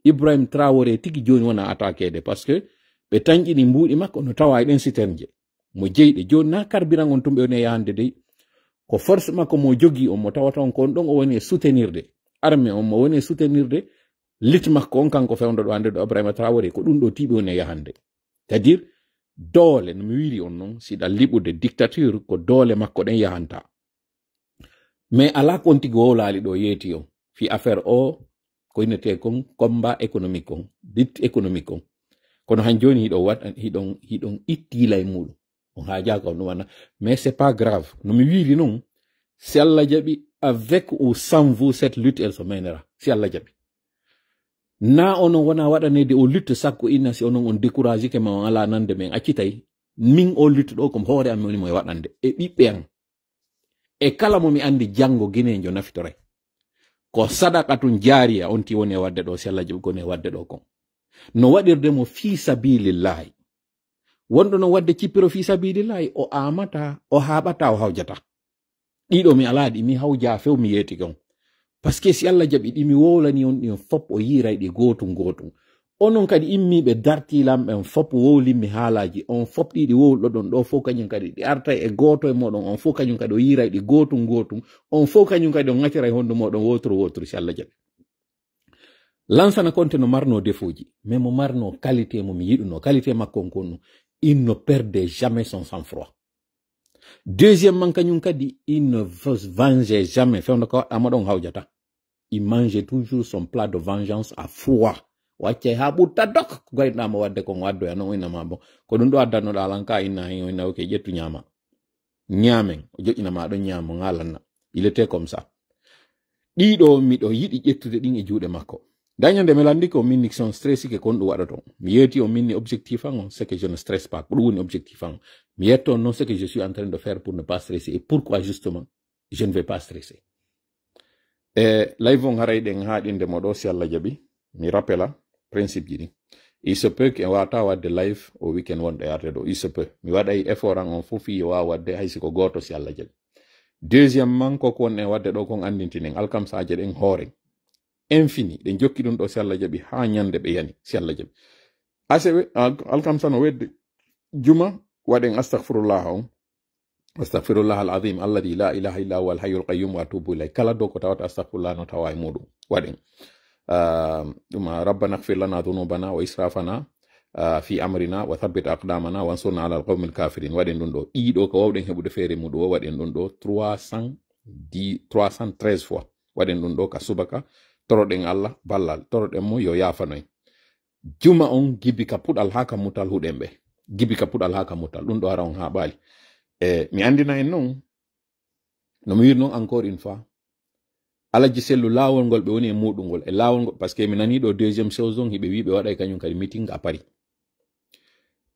Ibrahim Traoré tigi jooni wona attaqué de, parce que ɓe tanƴini mbuuɗi makko no tawa e ɗen citerne je. Mo jeyɗe jooni na carburant on tun ɓe woni e yahande dey. Ko force makko mo jogi on mo tawata on ko on ɗon o woni e soutenirde. Armée on mo woni e soutenirde. Lit makko on kanko fewndo ɗo hannde ɗo Ibrahima Traoré ko ɗum ɗo tiiɓe woni e yahande. C'est-à-dire, doole no mi wiiri on noon, si ɗa liɓude dictature ko doole makko ɗen yahanta. Mais alaa ko on tigi wowlaali ɗo yeeti on. Fi affaire o, ko innetee kon combat économique on, lutte économique on. Kono han jooni hiɗon waɗ-, hiɗon, hiɗon itti yila e muuɗum. On haajaaka on ɗum wana. Mais c'est pas grave. No mi wiiri noon, si Allah jaɓi, avec ou sans vous, cette lutte, elle se mènera. Si Allah jaɓi. Na onon wona waɗaneede o lutte sakko inna si onon on découragike ma on alaa nande men accitay. Min o lutte ɗo ko hoore am woni mo e waɗande. E ɓiɓɓe am. E kala mo mi anndi janngo Gineejo nafitoray. Ko sadaqatun jaariya on ti woni e waɗde ɗo, si Allah jaɓi ko woni e waɗde ɗo kon. No waɗirde mo fii sabilillahi. Wonɗo no waɗde cippiro fii sabilillahi, o aamata, o haaɓata, o hawjata. Ɗiɗo mi alaa ɗi, mi hawja few mi yeeti kon. Parce que si Allah jaɓi ɗi mi wowlani on ɗin fop o yiiray ɗi gootum gootum. Onon kadi immiiɓe dartiilam ɓen fop wowlimmi haalaaji, on fop ɗiɗi wowluɗon ɗo fof kañum kadi ɗi artay e gooto e mooɗon, on fof kañum kadi o yiiray ɗi gootum gootum, on fof kañum kadi o ŋatiray hondu mooɗon wotru wotru si Allah jaɓi. Lansana Konte no marno defuuji, mais mo marno qualité mo mi yiɗuno, qualité makko on ko ɗum, il ne perdait jamais son sang-froid. Deuxièmement, kañum kadi, il ne se vengeait jamais. Fewndo ko waɗɗa mo ɗon hawjata. Il mangeait toujours son plat de vengeance à froid. O accay haa ɓurta dok, ko gayɗa mo waɗde kon o addoya noon o inna ma bon. Ko ɗum ɗo addannoɗa lan ka inna hen o inna ok ƴettu ñaama. Ñaamen, o joƴƴina ma ɗon ñaamo ŋaalanna. Il était comme ça. Ɗiɗo miɗo yiɗi ƴettude ɗin e juuɗe makko. Dañande mi lanndi ko min ni son stressike kon ɗum waɗoto. Mi yeeti o min ni objectif an on, c'est que je ne stresse pas. Ko ɗum woni objectif an. Mi yetto on noon ce que je suis en train de faire pour ne pas stresser et pourquoi justement je ne vais pas stresser. E live on haray ɗen haaɗinde mo ɗo si Allah jaɓi. Mi rappela principe ji ɗin. Il se peut que en wata waɗde live o weekend wonɗo e arde ɗo. Il se peut. Mi waɗay effort an on fof yo waaw waɗde hay si ko gooto si Allah jaɓi. Deuxièmement, ko ko wonɗen waɗde ɗo kon anndintinen alkamsaaje ɗen hooren. Infini, ɗen jokki ɗum ɗo si Allah jaɓi haa ñande ɓe yani si Allah jaɓi. Asewe, al-, alkamsa no wedde. Juma, waɗen astaghfirullah on. Astaghfirullah al-azim alladhi la ilaha illa huwa al-hayyul qayyum wa atubu ilayh. Kala do ko tawata astaghfirullah no tawa e muɗum. Waɗen. Ah, ɗum, ah, rabbana ighfir lana dhunubana wa israfana, ah, fi amrina wa thabbit aqdamana wansurna ala al-qawmil kafirin. Waɗen ɗum ɗo. Ɗiɗo ko wawɗen heɓude feere muɗum o, waɗen ɗum ɗo trois cent dix, trois cent treize fois. Waɗen ɗum ɗo ka subaka. Toroɗen Allah ballal. Toroɗen mo yo yaafanoy. Juma on gibi ka puɗal haa ka mutal huɗen ɓe. Gibi ka puɗal haa ka mutal. Ɗum ɗo ara on haa ɓaali. E, mi anndina en noon, no mi wiiri noon encore une fois, Alaji Sellu laawol ngol ɓe woni e muɗum ngol. E laawol ngol, parce que mi nani ɗo deuxième saison hiɓe wi ɓe waɗay kañum kadi meeting à Paris.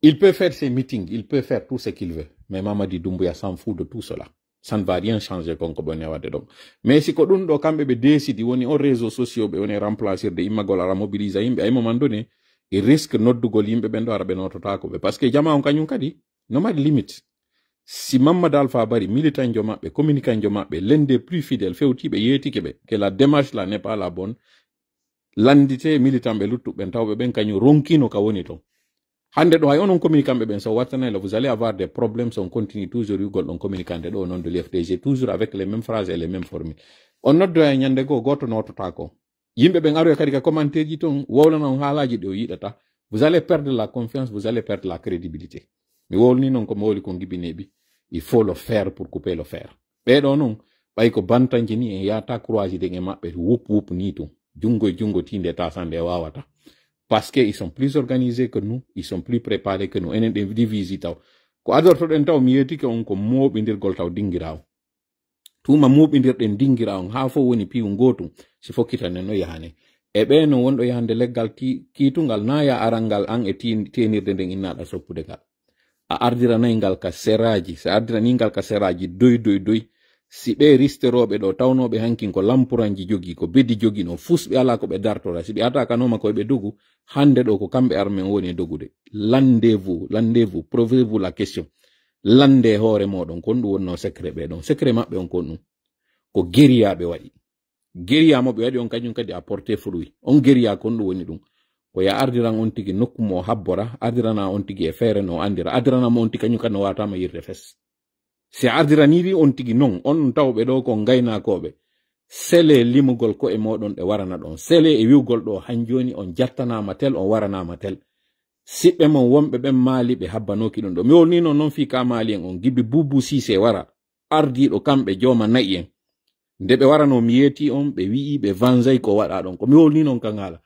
Il peut faire ses meetings, il peut faire tout ce qu'il veut. Mais Mamadi Doumbouya s'en fout de tout cela. Ça ne va rien changer kon ko ɓe woni waɗde ɗon. Mais si ko ɗum ɗo kamɓe ɓe décidi woni on réseau sociaux ɓe woni remplacirde immagol ara mobilisa yimɓe à un moment donné, il risque noddugol yimɓe ɓen ɗo ara ɓe nototaako ɓe. Parce que jama on kañum kadi, no mari limite. Si Mamadou Alpha Bari, militanjo maɓɓe, communicantjo maɓɓe, l'un des plus fidèles, fewtiiɓe, yeetike ɓe, que la démarche là n'est pas la bonne, lanndite militant ɓe luttuɓe ɓen, tawɓe ɓen kañum ronkino ka woni ton. Hannde ɗo hay onon communicant ɓe ɓen, so wattanay la, vous allez avoir des problèmes si on continue toujours yugol ɗon communicant ɗo non de l'U F D G, toujours avec les mêmes phrases et les mêmes formules. On noddoya ñannde goo, gooto nototaako. Yimɓe ɓen aroya kadi ka commentaire ji ton, wowlana on haalaaji ɗi o yiɗata. Vous allez perdre la confiance, vous allez perdre la crédibilité. Mi wowlni non ko mi wowli kon Gibi Neeɓi. Il faut le faire pour couper le fer. Ɓee ɗo non, ɓay ko bantanji ni en yahata croisé den e maɓɓe, wup wup ni tun. Junngo e junngo tiinde tasande e wawata. Parce que ils sont plus organisés que nous, ils sont plus préparés que nous. Enen ɗen divisi taw. Ko adortoɗen taw, mi yeetike on ko mooɓindirgol taw dingira on. Tuma mooɓindirɗen dingira on, haa fof woni piiw ngootum, si fokkitanen no yahane. E ɓee no wonɗo yahande leggal ki-, kiitungal, na ya arangal an e ti-, teenirde nden innaɗa soppude ngal. A ardiranay ngal ka seraaji, si a ardiranii ngal ka seraaji, doy, doy, doy. Si ɓee risterooɓe ɗo, tawnooɓe hankin ko lampuranji jogii, ko bedi jogii no, fus ɓe alaa ko ɓe dartora. Si ɓe atakanooma ko ɓe dogu, hannde ɗo ko kamɓe armen woni e dogude. Landez-vous, landez-vous, posez-vous la question. Lande hoore mooɗon, kon ɗum wonno secret ɓe ɗon. Secret maɓɓe on kon ɗum. Ko guérilla ɓe waɗi. Guérilla mo ɓe waɗi on kañum kadi a porté fruit. On guérilla kon ɗum woni ɗum. Ko ya ardiran on tigi nokku mo o habbora, ardirana on tigi e feere no o andira, ardirana mo on tigi kañum kadi no watama yirde fes. Si a ardiraniɗi on tigi non, on tawɓe ɗo ko gaynakooɓe, sele limugol ko'e mooɗon ɗe warana ɗon. Sele e wi'ugol ɗo han jooni on jattanama tel, on waranama tel. Siɓɓe mon wonɓe ɓen Maali ɓe habbanoki ɗum ɗo. Mi wolnino non fii ka Maali en on Gibi Bubu Sise wara. Ardiiɗo kamɓe jooma na'i en. Nde ɓe warano mi yeeti on, ɓe wi'i ɓe vanzay ko waɗa ɗon. Ko mi wolni non kan haala.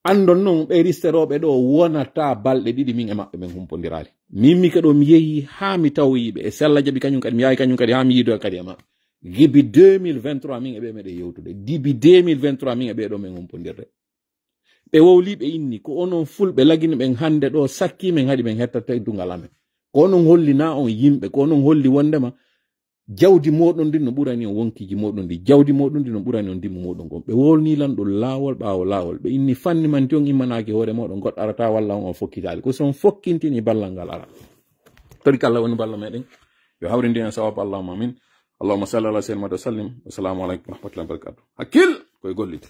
Andon non ɓe risterooɓe ɗo wonata balɗe ɗiɗi min e maɓɓe men humpondiraali. Min mi ke ɗo mi yehi haa mi tawoyi ɓe. E si Allah jaɓi kañum kadi mi yahi kañum kadi haa mi yiidoya kadi e maɓɓe. Gibi deux mille vingt-trois min e ɓe meɗen yewtude. Gibi deux mille vingt-trois min e ɓe ɗo men humpondirde. Ɓe wowli ɓe inni ko onon fulɓe lagini ɓen hannde ɗo sakki men haɗi men hetta teddungal amen. Ko onon holli na on yimɓe, ko onon holli wondema jawdi moɗon ndin no ɓurani on wonkiji moɗon ndi, jawdi moɗon ndi no ɓurani on ndimmu moɗon kon. Ɓe wolni lan ɗum laawol ɓaawo laawol. Ɓe inni fanni manti on immanaaki hoore moɗon, goɗɗo arata walla on, on fokkitaali. Ko si on fokkintini ballal ngal ara. Torika Allah woni balla meɗen. Yo hawrindi en sawabu, Allahumma amin. Allahumma salli ala sayyidina Muhammad wa sallim. Wassalamu alaikum wa rahmatullahi wa barakatuh. Hakkil koye gollite.